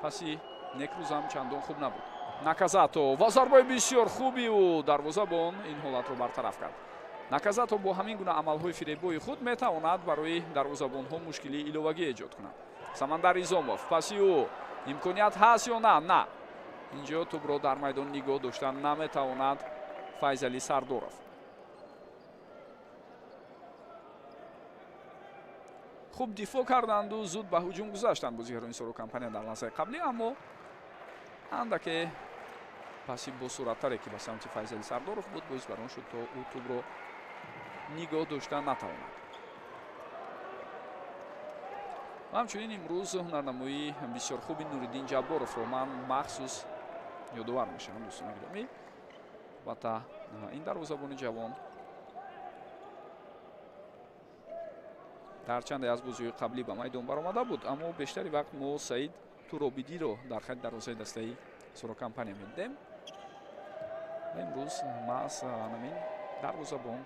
паси Некрӯзам чандон хуб набуд. Наказато ва зарбаи бисёр хуби ӯ, дарвозабон ин ҳолатро бартараф кард. Наказато бо ҳамин гуна амалҳои фиребои худ метавонад барои дарвозабонҳо мушкилии иловагӣ эҷод кунад. Самандар Изомов, паси ӯ имконият ҳаст ё на? На. Инҷо тӯбро дар майдон нигоҳ доштан наметавонад Файзали Сардоров. Хуб дифоъ карданду зуд ба ҳуҷум гузаштанд бозигарони Соро Компания дар лаҳзаи қаблӣ, аммо андаке паси босуръаттаре, ки ба самти Файзали Сардоров буд, боис бар он шуд, то ӯ тӯбро нигоҳ дошта натавонад. Ва ҳамчунин имрӯз ҳунарнамоии бисёр хуби Нуриддин Ҷабборовро ман махсус ёдовар мешавам, дӯстони гиромӣ. Албатта, ин дарвозабони ҷавон дар чанде аз бозиҳои қаблӣ ба майдон баромада буд, аммо бештари вақт мо Саид Туробидиро дар хати дарвозаи дастаи Соро Компания медидем. Ва имрӯз маҳз ҳамин дарвозабон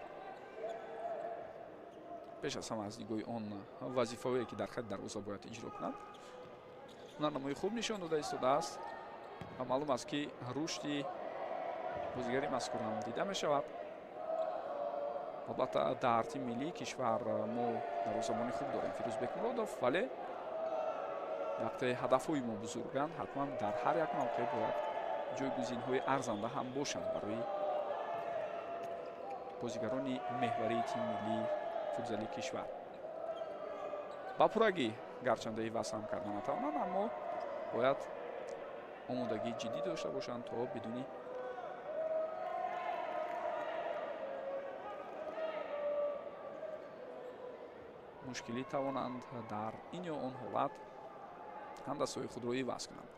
пеш аз ҳама аз нигоҳи он вазифаҳое, ки дар хати дарвоза бояд иҷро кунад, ҳунарнамои хуб нишон дода истодааст ва маълум аст, ки рушди бозигари мазкур ҳам дида мешавад. Албатта, дар тими миллии кишвар мо дарвозабони хуб дорем, Фирӯз Бекмуродов, вале вақте ҳадафҳои мо бузурганд, ҳатман дар ҳар як мавқеъ бояд ҷойгузинҳои арзанда ҳам бошанд барои бозигарони меҳварии тими миллии футзали кишвар. Ба пуррагӣ гарчанде иваз ҳам карда натавонанд, аммо бояд омодагии ҷиддӣ дошта бошанд, то бидуни мушкилӣ тавонанд дар ин ё он ҳолат ҳамдастҳои худро иваз кунанд.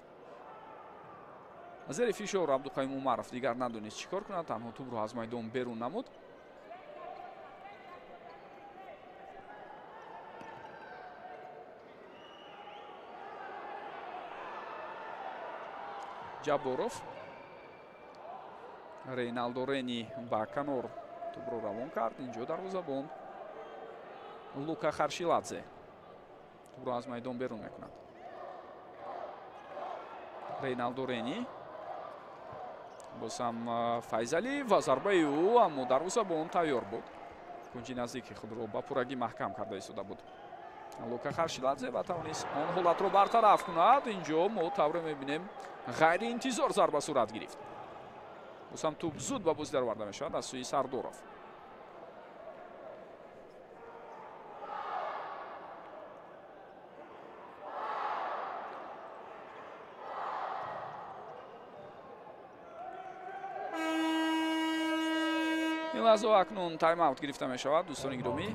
Зери фишор Абдуқаюм Умаров дигар надонист чӣ кор кунад, танҳо тӯбро аз майдон берун намуд. Ҷабборов, Рейналдо Рени ба канор тӯбро равон кард. Инҷо дарвозабон Лука Харшиладзе тӯбро аз майдон берун мекунад. Рейналдо Рени, боз ҳам Файзалӣ ва зарбаи ӯ, аммо дарвозабон тайёр буд. Кунҷи наздики худро ба пуррагӣ маҳкам карда истода буд Лука Харшиладзе ва тавонист он ҳолатро бартараф кунад. Инҷо мо тавре мебинем, ғайриинтизор зарба сурат гирифт. Боз ҳам тӯб зуд ба бозӣ дароварда мешавад аз сӯи Сардоров. Ин лаҳза акнун тайм-аут гирифта мешавад, дӯстони гиромӣ,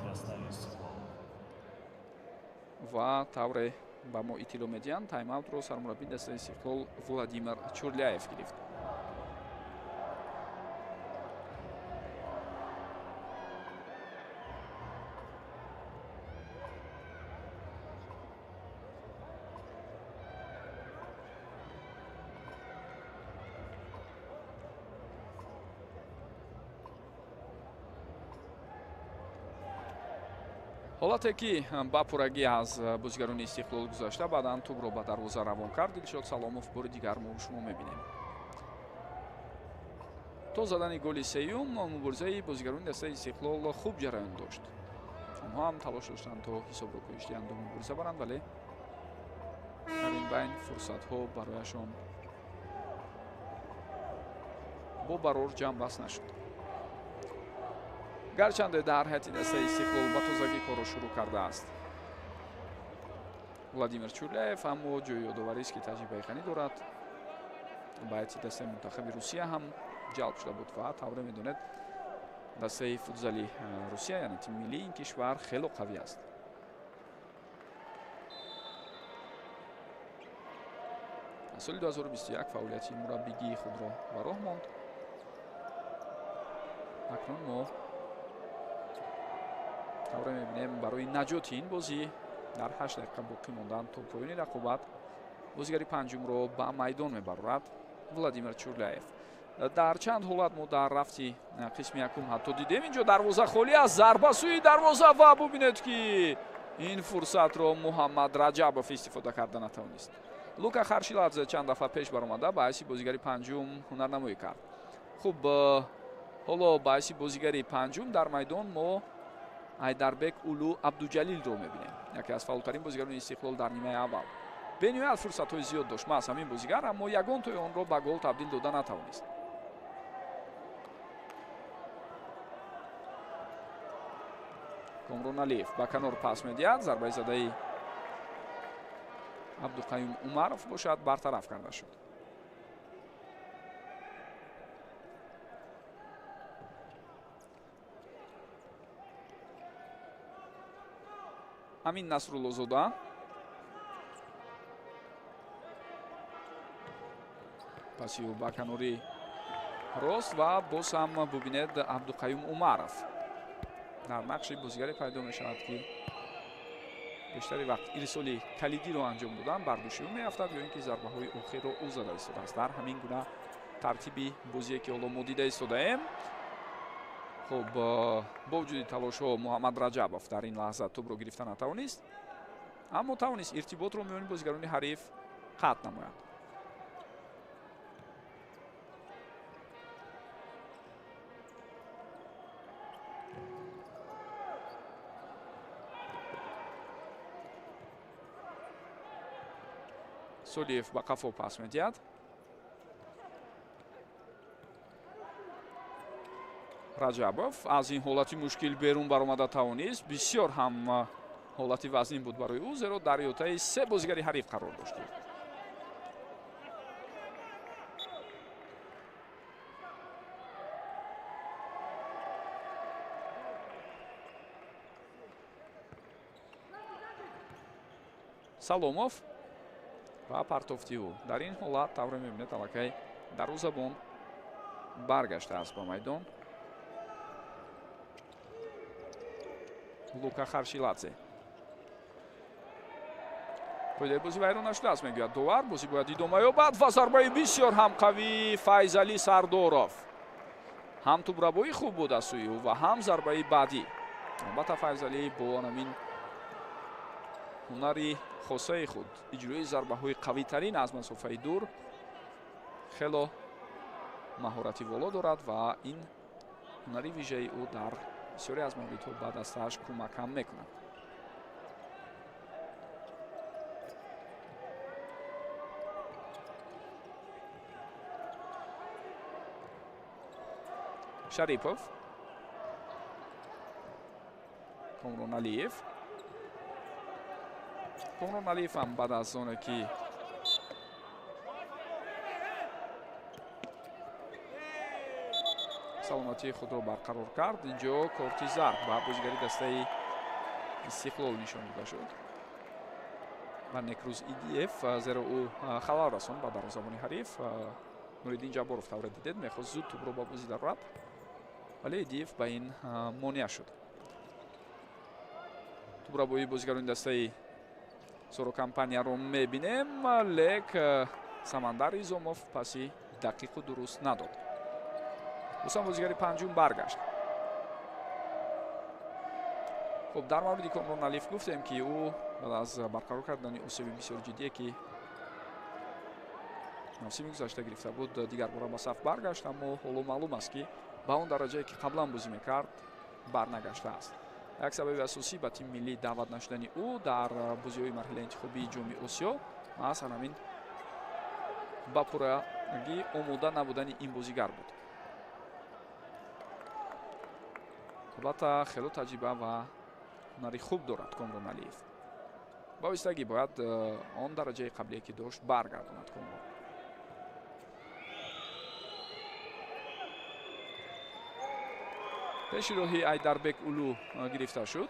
ва тавре ба мо иттилоъ медиҳанд, тайм-аутро сармураббии дастаи Истиқлол Владимир Чурляев гирифт. Ҳолате ки ба пуррагӣ аз бозигарони Истиқлол гузашта, баъдан тӯбро ба дарвоза равон кард Дилшод Саломов. Бори дигар мо шумо мебинем. То задани голи сеюм муборизаи бозигарони дастаи Истиқлол хуб ҷараён дошт. Онҳо ҳам талош доштанд, то ҳисобро коҳиш диҳанду мубориза баранд, вале дар ин байн фурсатҳо барояшон бо барор ҷамъбаст нашуд. Гарчанде дар ҳайати дастаи Истиқлол ба тозагӣ корро шурӯъ кардааст Владимир Чурляев, аммо ҷои ёдоварист, ки таҷрибаи ғанӣ дорад. Ба ҳайати дастаи мунтахаби Русия ҳам ҷалб шуда буд ва тавре медонед, дастаи футзали Русия, яъне тими миллии ин кишвар, хело қавӣ аст. Аз соли 2021 фаъолияти мураббигии худро ба роҳ монд. Акнун мо тавре мебинем, барои наҷоти ин бозӣ дар 8 дақиқа боқӣ мондан то поёни рақобат бозигари панҷумро ба майдон мебарорад Владимир Чурляев. Дар чанд ҳолат мо дар рафти қисми якум ҳатто дидем, инҷо дарвоза холӣ аст, зарба сӯи дарвоза ва бубинед, ки ин фурсатро Муҳаммад Раҷабов истифода карда натавонист. Лука Харшиладзе чанд дафъа пеш баромада ба ҳайси бозигари панҷум ҳунарнамоӣ кард. Хуб, ҳоло ба ҳайси бозигари панҷум дар майдон мо Айдарбек Улу Абдуҷалилро мебинем, яке аз фаъолтарин бозигарони Истиқлол дар нимаи аввал. Бениҳоят фурсатҳои зиёд дошт маҳз ҳамин бозигар, аммо ягон тои онро ба гол табдил дода натавонист. Комрон Алиев ба канор пас медиҳад, зарбаи задаи Абдуқаюм Умаров бошад бартараф карда шуд. Амин Насруллозода паси ӯ ба канори рост ва боз ҳам бубинед, Абдуқаюм Умаров дар нақши бозигаре пайдо мешавад, ки бештари вақт ирсоли калидиро анҷом додан бар дӯши ӯ меафтад ё ин ки зарбаҳои охирро ӯ зада истодааст. Дар ҳамин гуна тартиби бозие, ки ҳоло мо дида истодаем, хуб, бо вуҷуди талошҳо Муҳаммад Раҷабов дар ин лаҳза тӯбро гирифта натавонист, аммо тавонист иртиботро миёни бозигарони ҳариф қатъ намояд. Солиев ба қафо пас медиҳад. Раҷабов аз ин ҳолати мушкил берун баромада тавонист. Бисёр ҳам ҳолати вазнин буд барои ӯ, зеро дар иҳотаи се бозигари ҳариф қарор дошт. Саломов ва партофти ӯ. Дар ин ҳолат тавре мебинед, аллакай дарвозабон баргаштааст ба майдон. Лука Харшиладзе. Қоидаи бозӣ вайрон нашудааст, мегӯяд довар. Бозӣ бояд идома ёбад ва зарбаи бисёр ҳам қавии Файзалӣ Сардоров. Ҳам тӯбрабоӣ хуб буд аз сӯи ӯ ва ҳам зарбаи баъдӣ. Албатта, Файзалӣ бо ҳамин ҳунари хосаи худ, иҷрои зарбаҳои қавитарин аз масофаи дур, Хело маҳорати воло дорад ва ин ҳунари вижаи ӯ дар бисёре аз мавридҳо ба дастааш кӯмак ҳам мекунад. Шарипов, Комрон Алиев. Комрон Алиев ҳам баъд аз оне ки саломатии худро барқарор кард, инҷо корти зард ба бозигари дастаи Истиқлол нишон дода шуд ва Некрӯз Идиев, зеро ӯ халал расонд ба дарвозабони ҳариф. Нуриддин Ҷабборов тавре дидед мехост зуд тӯбро ба бозӣ дарорад, вале Идиев ба ин монеа шуд. Тӯбрабоии бозигарони дастаи Соро компанияро мебинем, лек Самандар Изомов паси дақиқу дуруст надод. Босам бозигари панҷум баргашт. Хуб, дар мавриди Комрон Алиев гуфтем, ки ӯ баъд аз барқарор кардани осеби бисёр ҷиддие, ки мавсими гузашта гирифта буд, дигарбора ба саф баргашт, аммо ҳоло маълум аст, ки ба он дараҷае, ки қаблан бозӣ мекард, барнагаштааст. Як сабаби асосӣ ба тими миллӣ даъват нашудани ӯ дар бозиҳои марҳилаи интихобии Ҷоми Осиё маҳз ҳамин ба пуррагӣ омода набудани ин бозигар буд. Албатта, хело таҷриба ва ҳунари хуб дорад Комрон Алиев. Ба оҳистагӣ бояд он дараҷаи қаблие, ки дошт, баргардонад Комрон. Пеши роҳи Айдарбек Улу гирифта шуд.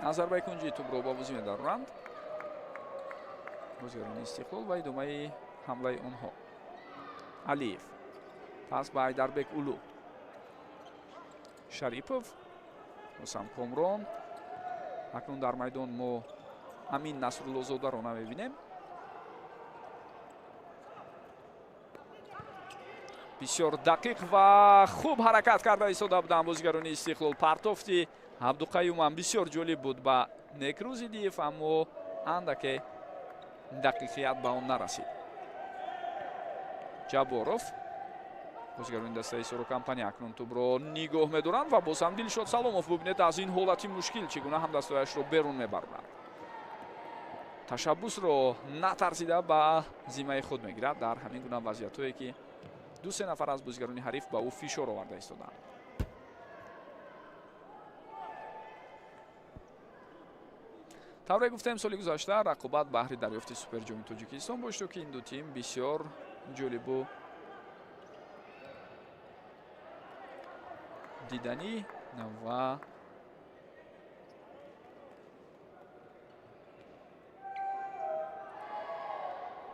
Аз зарбаи кунҷи тӯбро ба бозӣ медароранд бозигарони Истиқлол ва идомаи ҳамлаи онҳо. Алиев пас ба Айдарбек Улу, Шарипов, Ҳусам Комрон. Акнун дар майдон мо Амин Насруллозодаро намебинем. Бисёр дақиқ ва хуб ҳаракат карда истода буданд бозигарони Истиқлол. Партофти Абдуқаюм ҳам бисёр ҷолиб буд ба Некрӯз Идиев, аммо андаке дақиқият ба он нарасид. Ҷабборов, бозигарони дастаи Соро компания акнун тӯбро нигоҳ медоранд ва боз ҳам Дилшод Саломов. Бубинед, аз ин ҳолати мушкил чӣ гуна ҳамдастояшро берун мебарорад. Ташаббусро натарсида ба зиммаи худ мегирад дар ҳамин гуна вазъиятҳое, ки ду-се нафар аз бозигарони ҳариф ба ӯ фишор оварда истоданд. Тавре гуфтем, соли гузашта рақобат баҳри дарёфти Суперҷоми Тоҷикистон бошд, ки ин ду тим бисёр ҷолибу диданӣ ва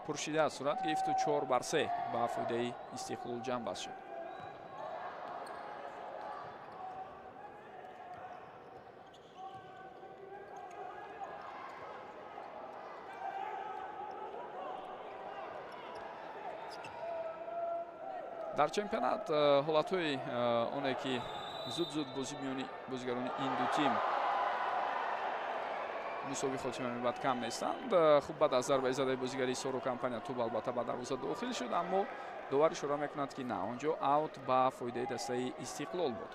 пуршида сурат гирифту 4-3 ба фоидаи Истиқлол ҷамъбаст шуд. Дар чемпионат ҳолатҳои оне, ки зуд-зуд бозӣ миёни бозигарони ин ду тим мусовӣ хотима мебад, кам нестанд. Хуб, баъд аз зарбаи задаи бозигари Соро компания тӯб албатта ба дарвоза дохил шуд, аммо довар ишора мекунад, ки на, он ҷо аут ба фоидаи дастаи Истиқлол буд.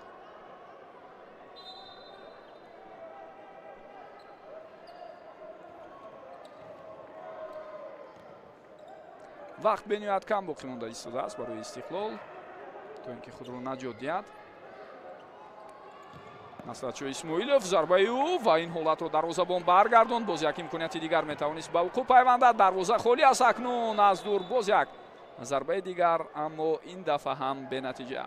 Вақт бениҳоят кам боқӣ монда истодааст барои Истиқлол, то ин ки худро наҷот диҳад. Насратшо Исмоилов, зарбаи ӯ ва ин ҳолатро дарвозабон баргардонд. Боз як имконияти дигар метавонист ба вуқӯъ пайвандад. Дарвоза холӣ аст акнун аз дур боз як зарбаи дигар, аммо ин дафъа ҳам бенатиҷа.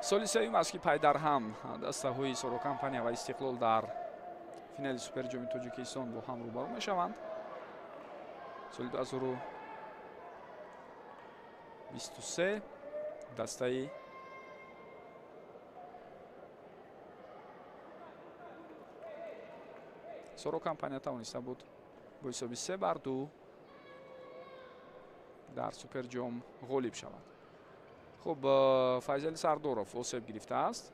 Соли сеюм аст, ки пайдарҳам дастаҳои Соро Компания ва Истиқлол дар финали Суперҷоми Тоҷикистон бо ҳам рӯбарӯ мешаванд. Соли 2023 дастаи Соро Компания тавониста буд бо ҳисоби 3-2 дар Суперҷом ғолиб шавад. Хуб, Файзали Сардоров осеб гирифтааст.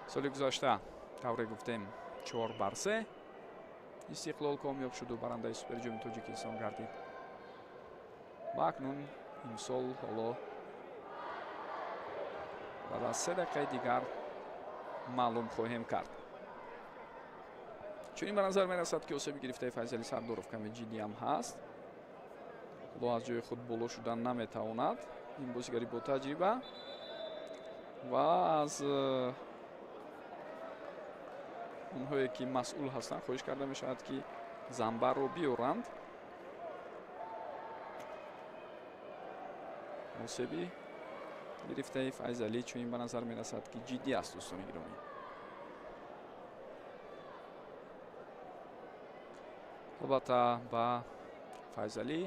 Соли гузашта, тавре гуфтем, 4-3 Истиқлол комёб шуду барандаи Суперҷоми Тоҷикистон гардид. Ва акнун имсол ҳоло баъд аз 3 дақиқаи дигар маълум хоҳем кард. Чунин ба назар мерасад, ки осеби гирифтаи Файзали Сардоров каме ҷиддиам ҳаст. Ҳоло аз ҷои худ боло шудан наметавонад. Ин бозигари бо таҷриба ва аз онҳое ки масъул ҳастанд хоҳиш карда мешавад, ки занбарро биёранд. Осеби гирифтаи Файзалӣ чунин ба назар мерасад, ки ҷиддӣ аст, дӯстони гиромӣ. Албатта, ба Файзалӣ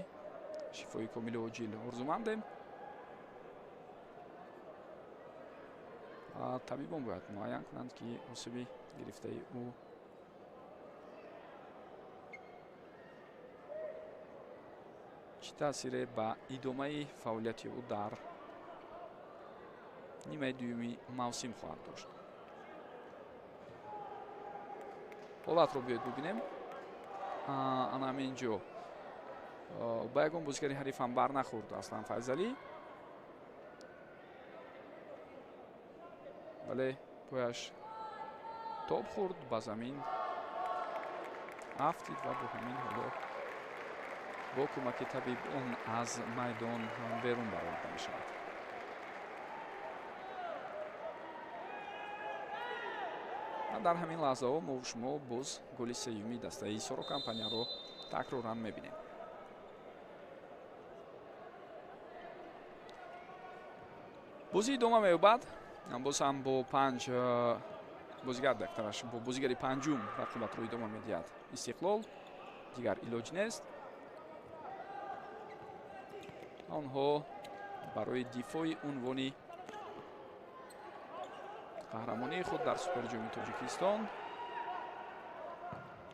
шифои комилу оҷил орзумандем. Табибон бояд муайян кунанд, ки осеби гирифтаи ӯ чӣ таъсире ба идомаи фаъолияти ӯ дар нимаи дуюми мавсим хоҳад дошт. Ҳолатро биёед бубинем. Ана ҳамин ҷо ба ягон бозигари ҳарифам барнахӯрд аслан Файзалӣ, вале пояш тоб хӯрд, ба замин афтид ва бо ҳамин ҳоло бо кӯмаки табиб он аз майдон берун бароварда мешавад. Дар ҳамин лаҳзаҳо мо шумо боз голи сеюми дастаи Соро Компанияро такроран мебинем. Бозӣ идома меёбад. Боз ҳам бо 5 бозигар, дактараш бо бозигари панҷум рақобатро идома медиҳад Истиқлол. Дигар илоҷ нест. Онҳо барои дифои унвони қаҳрамонии худ дар Суперҷоми Тоҷикистон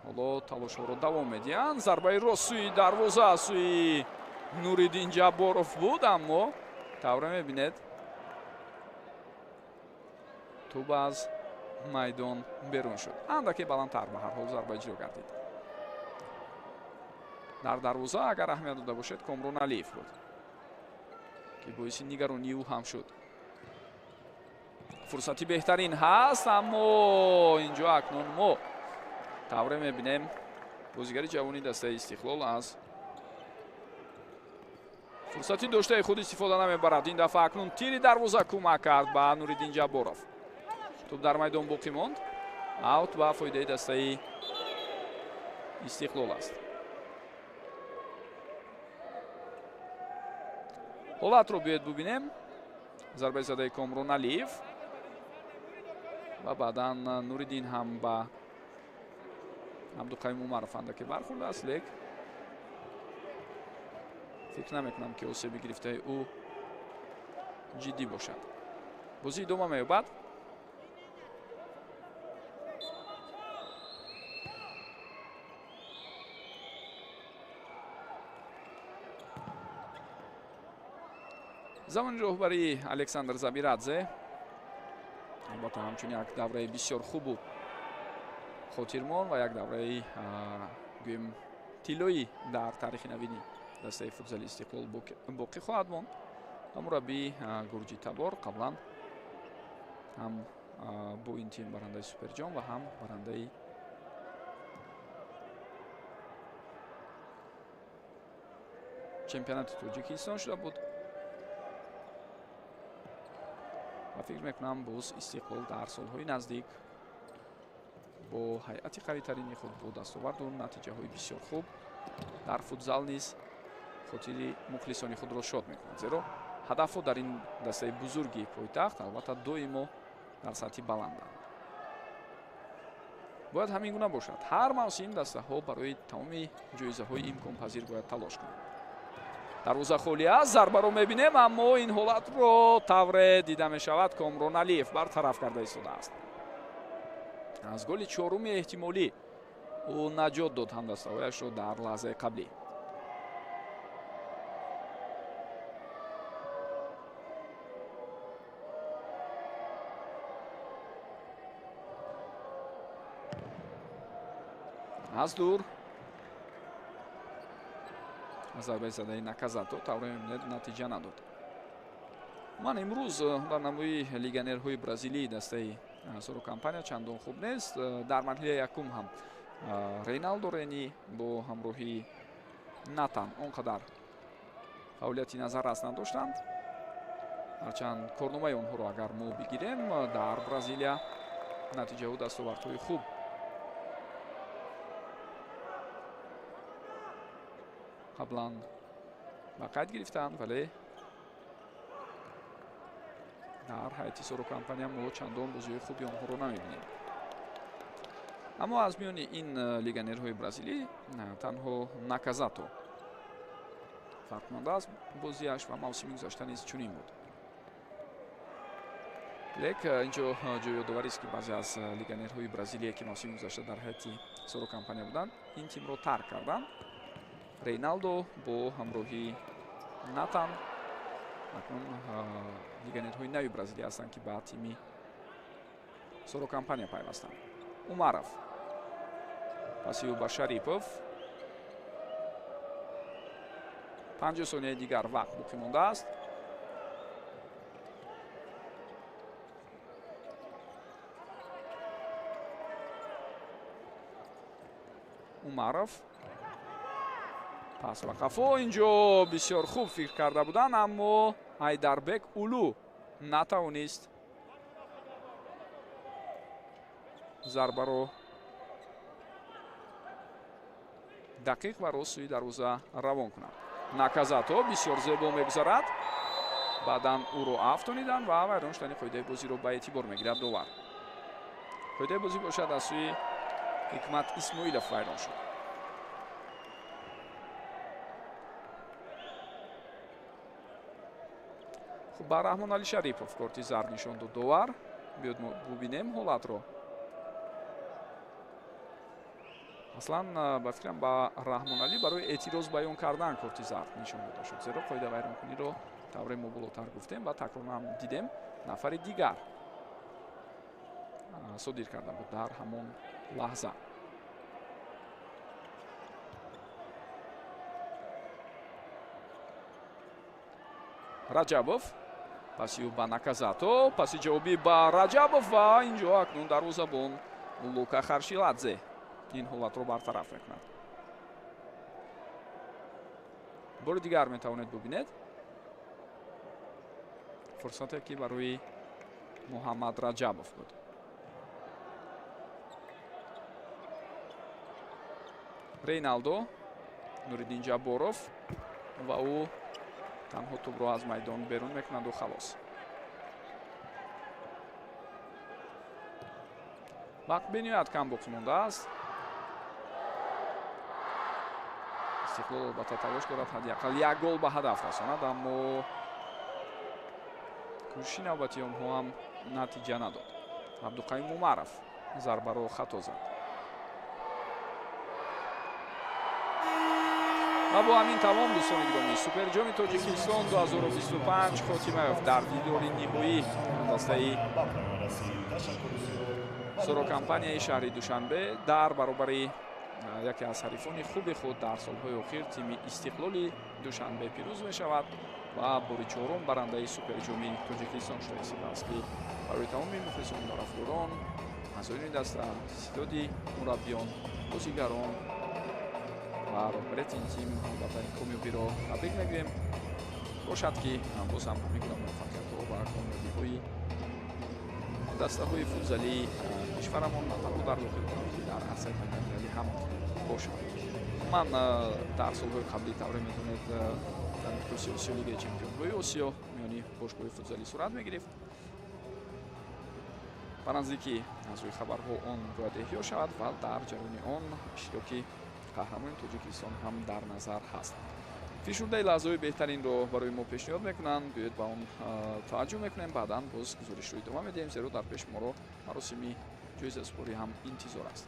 ҳоло талошҳоро давом медиҳанд. Зарбаи рост сӯи дарвоза, сӯи Нуриддин Ҷабборов буд, аммо тавре мебинед, тӯб аз майдон берун шуд. Андаке баландтар ба ҳар ҳол зарба иҷро гардид. Дар дарвоза, агар аҳамият дода бошед, Комрон Алиев буд, ки боиси нигаронии ӯ ҳам шуд. Фурсати беҳтарин ҳаст, аммо инҷо акнун мо тавре мебинем, бозигари ҷавони дастаи Истиқлол аз фурсати доштаи худ истифода намебарад. Ин дафъа акнун тири дарвоза кӯмак кард ба Нуриддин Ҷабборов. Тӯб дар майдон боқӣ монд. Аут ба фоидаи дастаи Истиқлол аст. Ҳолатро биёед бубинем. Зарбаи задаи Комрон Алиев ва баъдан Нуриддин ҳам ба Абдуқаюм Умаров андаке бархӯрдааст, лек фикр намекунам, ки осеби гирифтаи ӯ ҷиддӣ бошад. Бозӣ идома меёбад. Замони роҳбарии Александр Забирадзе, албатта, ҳамчун як давраи бисёр хубу хотирмон ва як давраи, гӯем, тиллоӣ дар таърихи навини дастаи футзали Истиқлол боқӣ хоҳад монд. Ва мураббии гурҷи табор қаблан ҳам бо ин тим барандаи Суперҷом ва ҳам барандаи чемпионати Тоҷикистон шуда буд. Ва фикр мекунам, боз Истиқлол дар солҳои наздик Бо ҳайати қавитарини худ, бо дастоварду натиҷаҳои бисёр хуб дар футзал низ хотири мухлисони худро шод мекунад, зеро ҳадафҳо дар ин дастаи бузурги пойтахт албатта доимо дар сатҳи баланданд. Бояд ҳамин гуна бошад. Ҳар мавсим дастаҳо барои тамоми ҷоизаҳои имконпазир бояд талош кунанд. Дарвоза холӣ аст, зарбаро мебинем, аммо ин ҳолатро тавре дида мешавад Комрон Алиев бартараф карда истодааст. Аз голи чоруми эҳтимолӣ ӯ наҷот дод ҳамдастаҳояшро дар лаҳзаи қаблӣ. Аз дур зарбаи задаи Наказато тавре мебинед натиҷа надод. Ман имрӯз дар намои легионерҳои бразилии дастаи Соро Компания чандон хуб нест. Дар марҳилаи якум ҳам Рейналдо Рени бо ҳамроҳии Натан он қадар фаъолияти назаррас надоштанд. Ҳарчанд корномаи онҳоро агар мо бигирем, дар Бразилия натиҷаву дастовардҳои хуб қаблан ба қайд гирифтанд, вале дар ҳайати Соро Компания мо чандон бозиҳои хуби онҳоро намебинем. Аммо аз миёни ин легионерҳои бразилӣ танҳо Наказато фарқмонда аст бозиаш ва мавсими гузашта низ чунин буд. Лек инҷо ҷои ёдоварист, ки баъзе аз легионерҳои бразилие, ки мавсими гузашта дар ҳайати Соро Компания буданд, ин тимро тарк карданд. Рейналдо бо ҳамроҳии Натан акнун легионерҳои нави бразилия ҳастанд, ки ба тими Соро Компания пайвастанд. Умаров паси ӯ ба Шарипов. 50 сонияи дигар вақт боқӣ мондааст. Умаров пас ба қафо. Инҷо бисёр хуб фикр карда буданд, аммо Ҳайдарбек Улу натавонист зарбаро дақиқ ва рост сӯи дарвоза равон кунад. Наказато бисёр зебо мегузарад, баъдан ӯро афтониданд ва вайрон шудани қоидаи бозиро ба эътибор мегирад довар. Қоидаи бозӣ бошад аз сӯи Ҳикмат Исмоилов вайрон шуд. Хуб, ба Раҳмонали Шарипов корти зард нишон дод довар. Биёд мо бубинем ҳолатро. Аслан ба фикрам ба Раҳмоналӣ барои эътироз баён кардан корти зард нишон дода шуд, зеро қоида вайронкуниро тавре мо болотар гуфтем ва такроран дидем, нафари дигар содир карда буд дар ҳамон лаҳза. Раҷабов паси ӯ ба Наказато, паси ҷавобӣ ба Раҷабов ва инҷо акнун дарвозабон Лука Харшиладзе ин ҳолатро бартараф мекунад. Бори дигар метавонед бубинед фурсате, ки барои Муҳаммад Раҷабов буд. Рейналдо, Нуриддин Ҷабборов ва ӯ танҳо тӯбро аз майдон берун мекунаду халос. Вақт бениҳоят кам боқӣ мондааст. Истиқлол албатта талош дорад ҳадди ақал як гол ба ҳадаф расонад, аммо кӯшиши навбати онҳо ҳам натиҷа надод. Абдуқаюм Умаров зарбаро хато зад. Ва бо ҳамин тамом, дӯстони гиромӣ, Суперҷоми Тоҷикистон 2025 хотима ёфт. Дар дидори ниҳоӣ дастаи Соро Компанияи шаҳри Душанбе дар баробари яке аз ҳарифони хуби худ дар солҳои охир тими Истиқлоли Душанбе пирӯз мешавад ва бори чорум барандаи Суперҷоми Тоҷикистон шуда истодааст, ки барои тамоми мухлисон, тарафдорон, аъзоёни даста, ситоди мураббиён, бозигарон ва роҳбарияти ин тим албатта ин комёбиро табрик мегӯем. Бошад, ки боз ҳам ҳамин гуна муваффақиятҳо ва комёбиҳои Дастаҳои футзалии кишварамон на танҳо дар дохили, балки дар арсаи байналмилалӣ ҳам бошанд. Ман дар солҳои қаблӣ, тавре медонед, дар миқёси Осиё Лигаи чемпионҳои Осиё миёни бошгоҳи футзалӣ сурат мегирифт. Ба наздикӣ аз рӯи хабарҳо он бояд эҳё шавад ва дар ҷараёни он иштироки қаҳрамони Тоҷикистон ҳам дар назар ҳаст. Фишурдаи лаҳзаҳои беҳтаринро барои мо пешниҳод мекунанд. Биёед, ба он таваҷҷӯҳ мекунем, баъдан боз гузоришро идома медиҳем, зеро дар пеш моро маросими ҷоизасупорӣ ҳам интизор аст.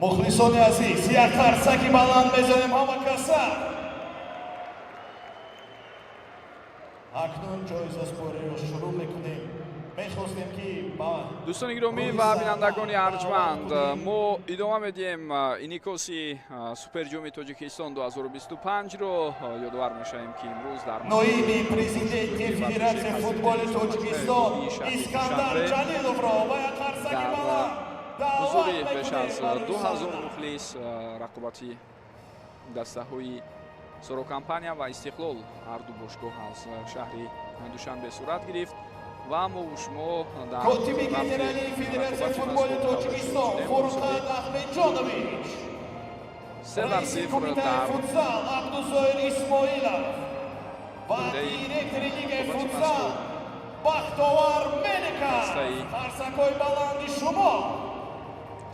Мухлисони азиз, як қарсаки баланд мезанем ҳама каса. Акнун ҷоизаспориро шурӯъ мекунем. Мехостем ки ба Дӯстони гиромӣ ва бинандагони арҷманд, мо идома медиҳем инъикоси Суперҷоми Тоҷикистон 2025-ро. Ёдовар мешавем, ки имрӯз дар ноиби президенти Федератсияи футболи Тоҷикистон Искандар Ҷалиловро ба як қарсаки баланд ҳузури беш аз 2000 мухлис рақобати дастаҳои Сорокомпания ва Истиқлол, ҳарду бошгоҳ аз шаҳри Душанбе, сурат гирифт ва мову шумо дар Котиби генералии Федератсияи футболи Тоҷикистон Фурқат Аҳмедҷонович, се бар раиси сифр кумитаи дар футзал Абдузоир Исмоилов ва доираи директори лигаи рақобати футзал мазкур Бахтовар Меликов. дастаи Қарсакҳои баланди шумо.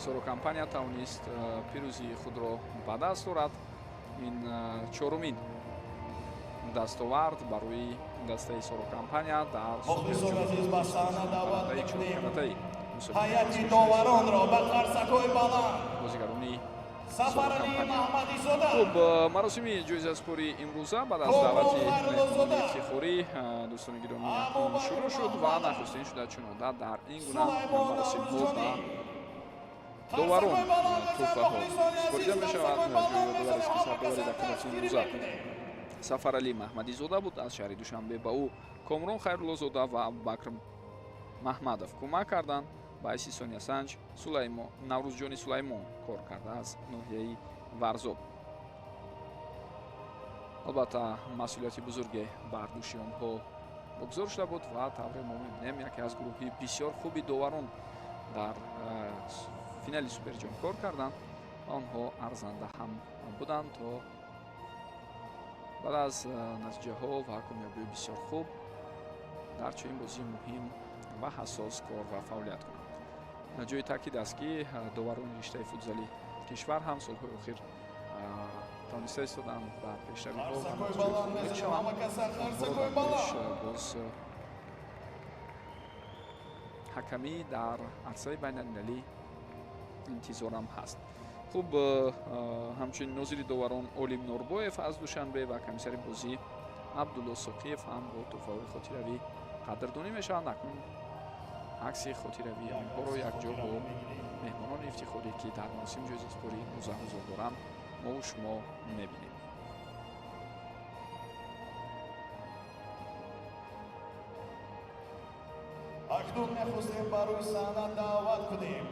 Сорокомпания тавонист пирӯзии худро ба даст орад. Ин чорумин дастовард барои дастаи Сорокомпания дар Мухлисон азиз, ба саҳна даъват барандаи мекунем чоркаратаи ҳайати доваронро ба қарсакҳои баланд. бозигарони Сафаралӣ Маҳмадизода. Хуб, маросими ҷоизаспории имрӯза баъд аз Комрон даъвати Хайруллозода. меҳмонони ифтихорӣ, дӯстони гиромӣ, Абубакр шурӯъ шуд ва Маҳмадов. нахустин шуда, чун одат дар ин гуна Сулаймон маросимҳо ба Наврӯзҷонӣ. доварон Қарсакҳои баланд мезанем, тӯҳфаҳо мухлисони азиз, супорида мешавад. қарсакҳои баланд Ҷои мезанем, ёдоварест, ки ҳама сардовари каса рақобати дастгирӣ имрӯза мекунем. Сафаралӣ Маҳмадизода буд аз шаҳри Душанбе. Ба ӯ Комрон Хайруллозода ва Абубакр Маҳмадов кӯмак карданд. Ба ҳайси сониясанҷ Сулаймон Наврӯзҷони Сулаймон кор карда аз ноҳияи Варзоб. Албатта, масъулияти бузурге бар дӯши онҳо богузор шуда буд ва тавре мо мебинем, яке аз гурӯҳи бисёр хуби доварон дар финали Суперҷом кор карданд ва онҳо арзанда ҳам буданд, то баъд аз натиҷаҳо ва комёбии бисёр хуб дар чунин бозии муҳим ва ҳассос кор ва фаъолият кунанд. Ҷои таъкид аст, ки доварони риштаи футзали кишвар ҳам солҳои охир тавониста истоданд ба пешравиҳо ва Қарсакҳои натиҷаҳои баланд хуб мезанем, шаванд. ҳама каса Онҳоро қарсакҳои дар пеш баланд. боз ҳакамӣ дар арсаи байналмилалӣ интизорам ҳаст. Хуб, ҳамчунин нозири доварон Олим Норбоев аз Душанбе ва комиссари бозӣ Абдулло Соқиев ҳам бо туҳфаҳои хотиравӣ қадрдонӣ мешаванд. Акнун акси хотиравии онҳоро якҷо бо меҳмонони ифтихорӣ, ки дар маросими ҷоизаспории имрӯза ҳузур доранд, мову шумо мебинем. Акнун мехостем ба рӯи саҳна даъват кунем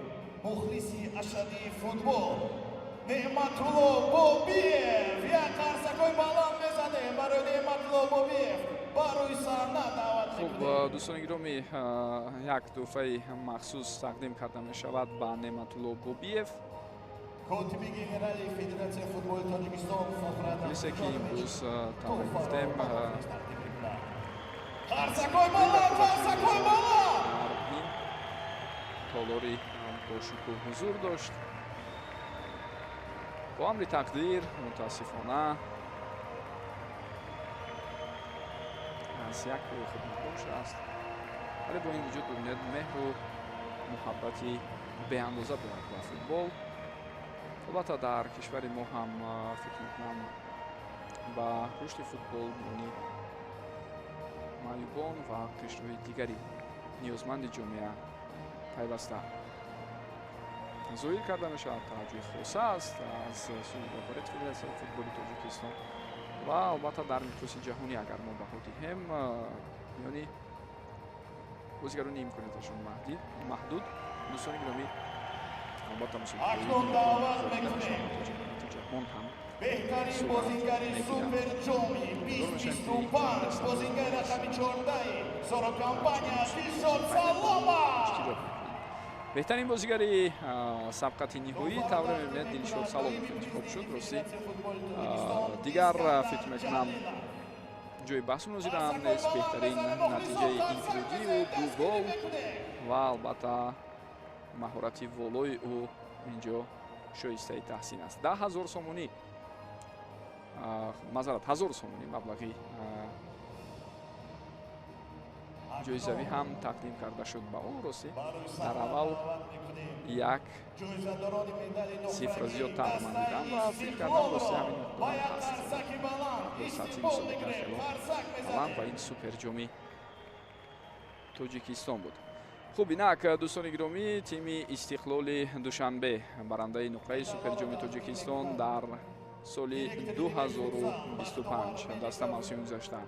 мухлиси ашаддии футбол Неъматулло Бобиев. Як қарсакҳои баланд мезанем барои Неъматулло Бобиев. Ба рӯи саҳна даъват Хуб, мекунем. Дӯстони гиромӣ, як тӯҳфаи махсус тақдим карда мешавад ба Неъматулло Бобиев, Котиби генералии Федератсияи футболи Тоҷикистон Фохрат мисле ки Аҳмедҷонович имрӯз тавре туҳфаро гуфтем, ба мухлис тақдим мекунад. Қарсакҳои баланд, қарсакҳои баланд. дар ин толори бошукӯҳ ҳузур дошт. Бо амри тақдир, мутаассифона, аз як пои худ маҳрум шудааст, вале бо ин вуҷуд, бибинед, меҳру муҳаббати беандоза дорад ба футбол. Албатта, дар кишвари мо ҳам, фикр мекунам, ба рушди футбол миёни маъюбон ва қишрҳои дигари ниёзманди ҷомеа пайваста зоҳир карда мешавад. Таваҷҷӯҳи хоса аст аз сӯи роҳбарияти Федератсияи футболи Тоҷикистон ва албатта дар миқёси ҷаҳонӣ агар мо баҳо диҳем, миёни бозигарони имконияташон маҳдуд, дӯстони гиромӣ, албатта Акнун даъват мекунем ҷаҳон ҳам беҳтарин сурат бозингари мегирад. Суперҷоми 2025, бозингари рақами 14 Сорокомпания Дилшод Саломов. Иштирок мекунанд. Беҳтарин бозигари сабқати ниҳоӣ, тавре мебинед, Дилшод Саломов интихоб шуд. Ростӣ, дигар, фикр мекунам, ҷои баҳсу мунозира ҳам нест. Беҳтарин натиҷаи инфиродии ӯ ду гол ва албатта маҳорати волои ӯ инҷо шоистаи таҳсин аст. 10 000 сомонӣ, маъзарат, 1000 сомонӣ маблағи Ҷоизавӣ ҳам тақдим карда шуд ба ӯ. Ростӣ, дар аввал як сифр зиёдтар ман дидам ва фикр кардам, рости, ҳамин миқдорам ҳаст. Сатҳи мусобиқа хело баланд ва ин Суперҷоми Тоҷикистон буд. Хуб, инак, дӯстони гиромӣ, тими Истиқлоли Душанбе, барандаи нуқраи Суперҷоми Тоҷикистон дар соли 2025. Даста мавсими гузашта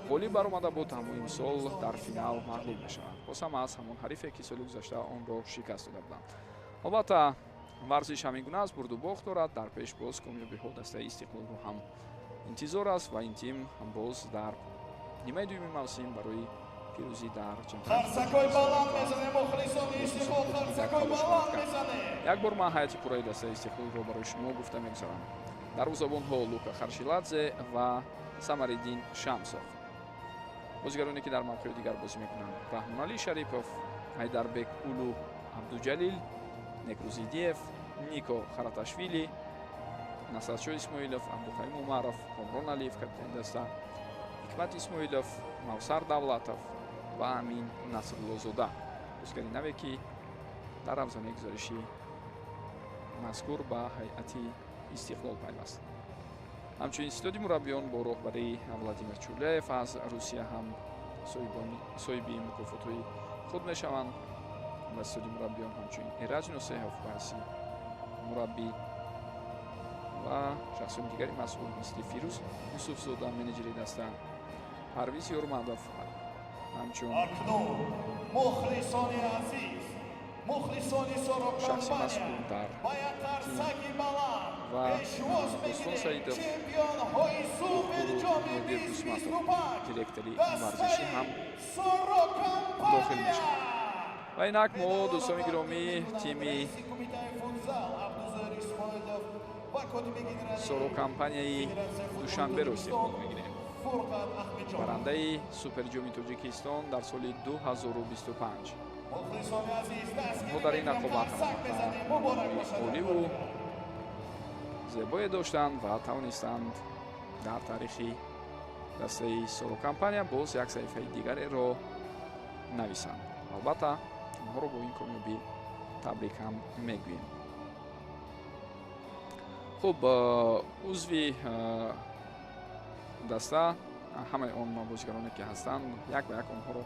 ғолиб баромада буд, аммо имсол дар финал мағлуб мешавад, боз ҳам аз ҳамон ҳарифе, ки соли гузашта онро шикаст дода буданд. Албатта, варзиш ҳамин гуна аст, бурду бохт дорад. Дар пеш боз комёбиҳо дастаи Истиқлолро ҳам интизор аст ва ин тим боз дар нимаи дуюми мавсим барои пирӯзӣ дар чемпионат. Як бор ман ҳайати пурраи дастаи Истиқлолро барои шумо гуфта мегузарам. Дарвозабонҳо Лука Харшиладзе ва Самариддин Шамсов. Бозигароне, ки дар мавқеи дигар бозӣ мекунанд: Раҳмоналӣ Шарипов, Ҳайдарбек Улу Абдуҷалил, Некрузидиев, Нико Хараташвили, Насратшо Исмоилов, Абдуқаюм Умаров, Комрон Алиев, капитани даста, Ҳикмат Исмоилов, Мавсар Давлатов ва Амин Насруллозода, бозигари наве, ки дар равзанаи гузариши мазкур ба ҳайати Истиқлол пайваст. Ҳамчунин ситоди мураббиён бо роҳбарии Владимир Чуляев аз Русия ҳам соҳиби мукофотҳои худ мешаванд. Ба ситоди мураббиён ҳамчунин Эраҷ Носеҳов ба ҳайси мураббӣ ва шахсони дигари масъул, мисли Фирӯз Юсуфзода, менеҷери даста, Парвиз Ёрмадов ҳамчун Мухлисони азиз, мухлисони шахси масъул дар ба як қарсаки баланд ва пешвоз Достон мегирем Саидов, чемпионҳои Суперҷоми Нодир Дусматов, 2025, директори варзишӣ ҳам Соро дохил мешавад. Компания. Ва инак мо, дӯстони гиромӣ, тими Раиси кумитаи футзал Абдузоир Исмоилов ва котиби генералии Соро Компанияи Душанберо истиқбол мегирем, Фурқат Аҳмедҷонов. барандаи Суперҷоми Тоҷикистон дар соли 2025. Мухлисони азиз, Онҳо дар ин рақобат қарсак мезанем. Муборак бошад. оливу зебое доштанд ва тавонистанд дар таърихи дастаи Соро Компания боз як саҳифаи дигареро нависанд. Албатта, онҳоро бо ин комёбӣ табрик ҳам мегӯем. Хуб, узви даста, ҳамаи он бозигароне, ки ҳастанд, як ба як онҳоро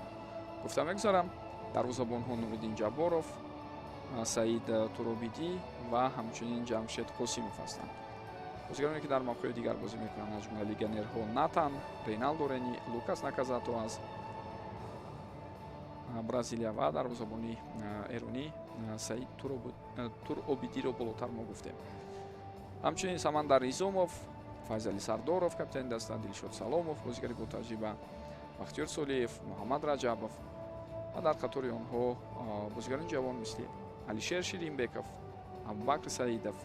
гуфта мегузарам. Дарвозабонҳо Нуриддин Ҷабборов, Саид Туробидӣ ва ҳамчунин Ҷамшед Қосимов ҳастанд. Бозигароне, ки дар мавқеи дигар бозӣ мекунанд, аз ҷумла легионерҳо Натан, Рейналдо Рени, Лукас Наказато аз Бразилия ва дарвозабони эронӣ Саид Туробидиро болотар мо гуфтем. Ҳамчунин Самандар Изомов, Файзали Сардоров, капитани даста, Дилшод Саломов, бозигари ботаҷриба, Бахтиёр Солиев, Муҳаммад Раҷабов ва дар қатори онҳо бозигарони ҷавон, мисли Алишер Ширинбеков, Абубакр Саидов,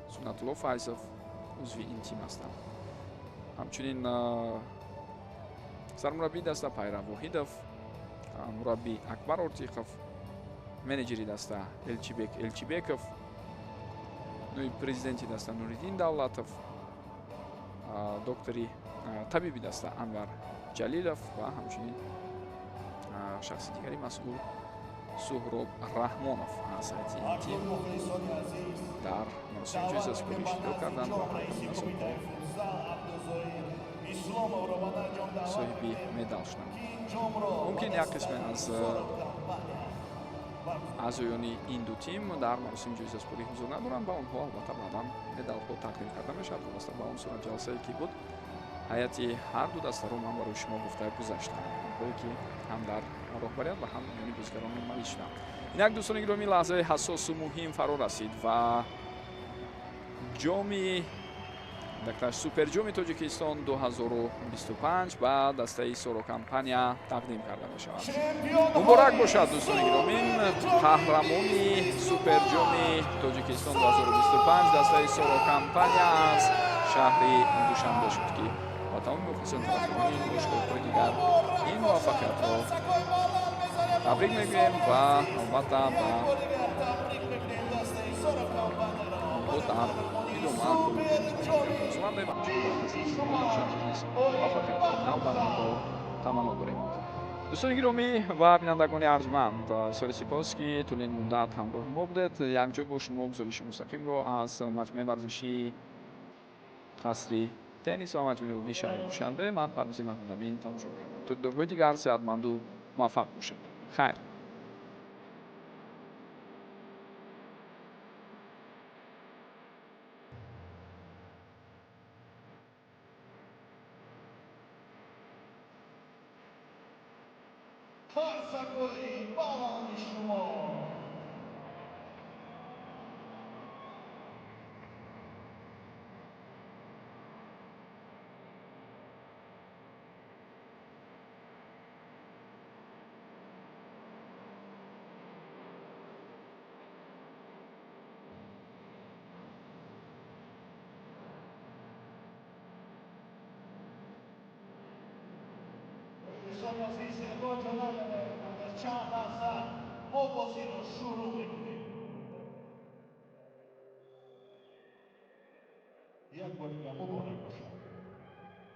Суннатулло Файзов узви ин тим ҳастанд. Ҳамчунин сармураббии даста Пайрав Воҳидов, мураббӣ Акбар Ортиқов, менеҷери даста Элчибек Элчибеков, ноиби президенти даста Нуриддин Давлатов, доктори табиби даста Анвар Ҷалилов ва ҳамчунин шахси дигари масъул Суҳроб Раҳмонов аз ҳайати ин тим Акнун, мухлисони азиз, дар маросими ҷоизасупорӣ иштирок карданд ва раиси аз онҳо кумитаи футзал Абдузоир Исломовро ба анҷом даъват соҳиби мекунем, медал шуданд. ки ин ҷомро Мумкин ба як қисме дастаи аз Соро Компания баргузорад. аъзоёни ин ду тим дар маросими ҷоизасупорӣ ҳузур надоранд ва онҳо албатта баъдан медалҳо тақдим карда мешавад. Вобаста ба он суратҷаласае, ки буд, ҳайати ҳар ду дастаро ман барои шумо гуфта гузаштам, онҳое ки ҳам дар роҳбарият ва ҳам миёни бозигарон номавис шуданд. Инак, дӯстони гиромӣ, лаҳзаи ҳассосу муҳим фаро расид ва ҷоми дакташ Суперҷоми Тоҷикистон 2025 ба дастаи Соро Компания тақдим карда мешавад. Муборак бошад, дӯстони гиромӣ! Қаҳрамони Суперҷоми Тоҷикистон 2025 дастаи Соро Компания аз шаҳри Душанбе шуд, ки ба тамоми мухлисон, тарафдорони ин бошгоҳҳои дигар ин муваффақиятро табрик мегӯем ва албатта ба онҳо дар идома муваффақиятҳои нав бар онҳо таманно дорем. Дӯстони гиромӣ ва бинандагони арҷманд, соли сипос, ки тӯли ин муддат ҳамроҳи мо будед. Якҷо бо шумо гузориши мустақимро аз маҷмӯаи варзишии қасри теннис ва маҷмӯаи умумии шаҳри Душанбе ман Фаррузи Маҳмудамин тамошо кардам. То дидорҳои дигар сеҳатманду муваффақ бошед. Хайр. Қарсакҳои баланди шумо. Дӯстони азиз, ягон ҷо наравед, дар чанд лаҳза мо бозиро шурӯъ мекунем. Як бор дигар муборак бошад.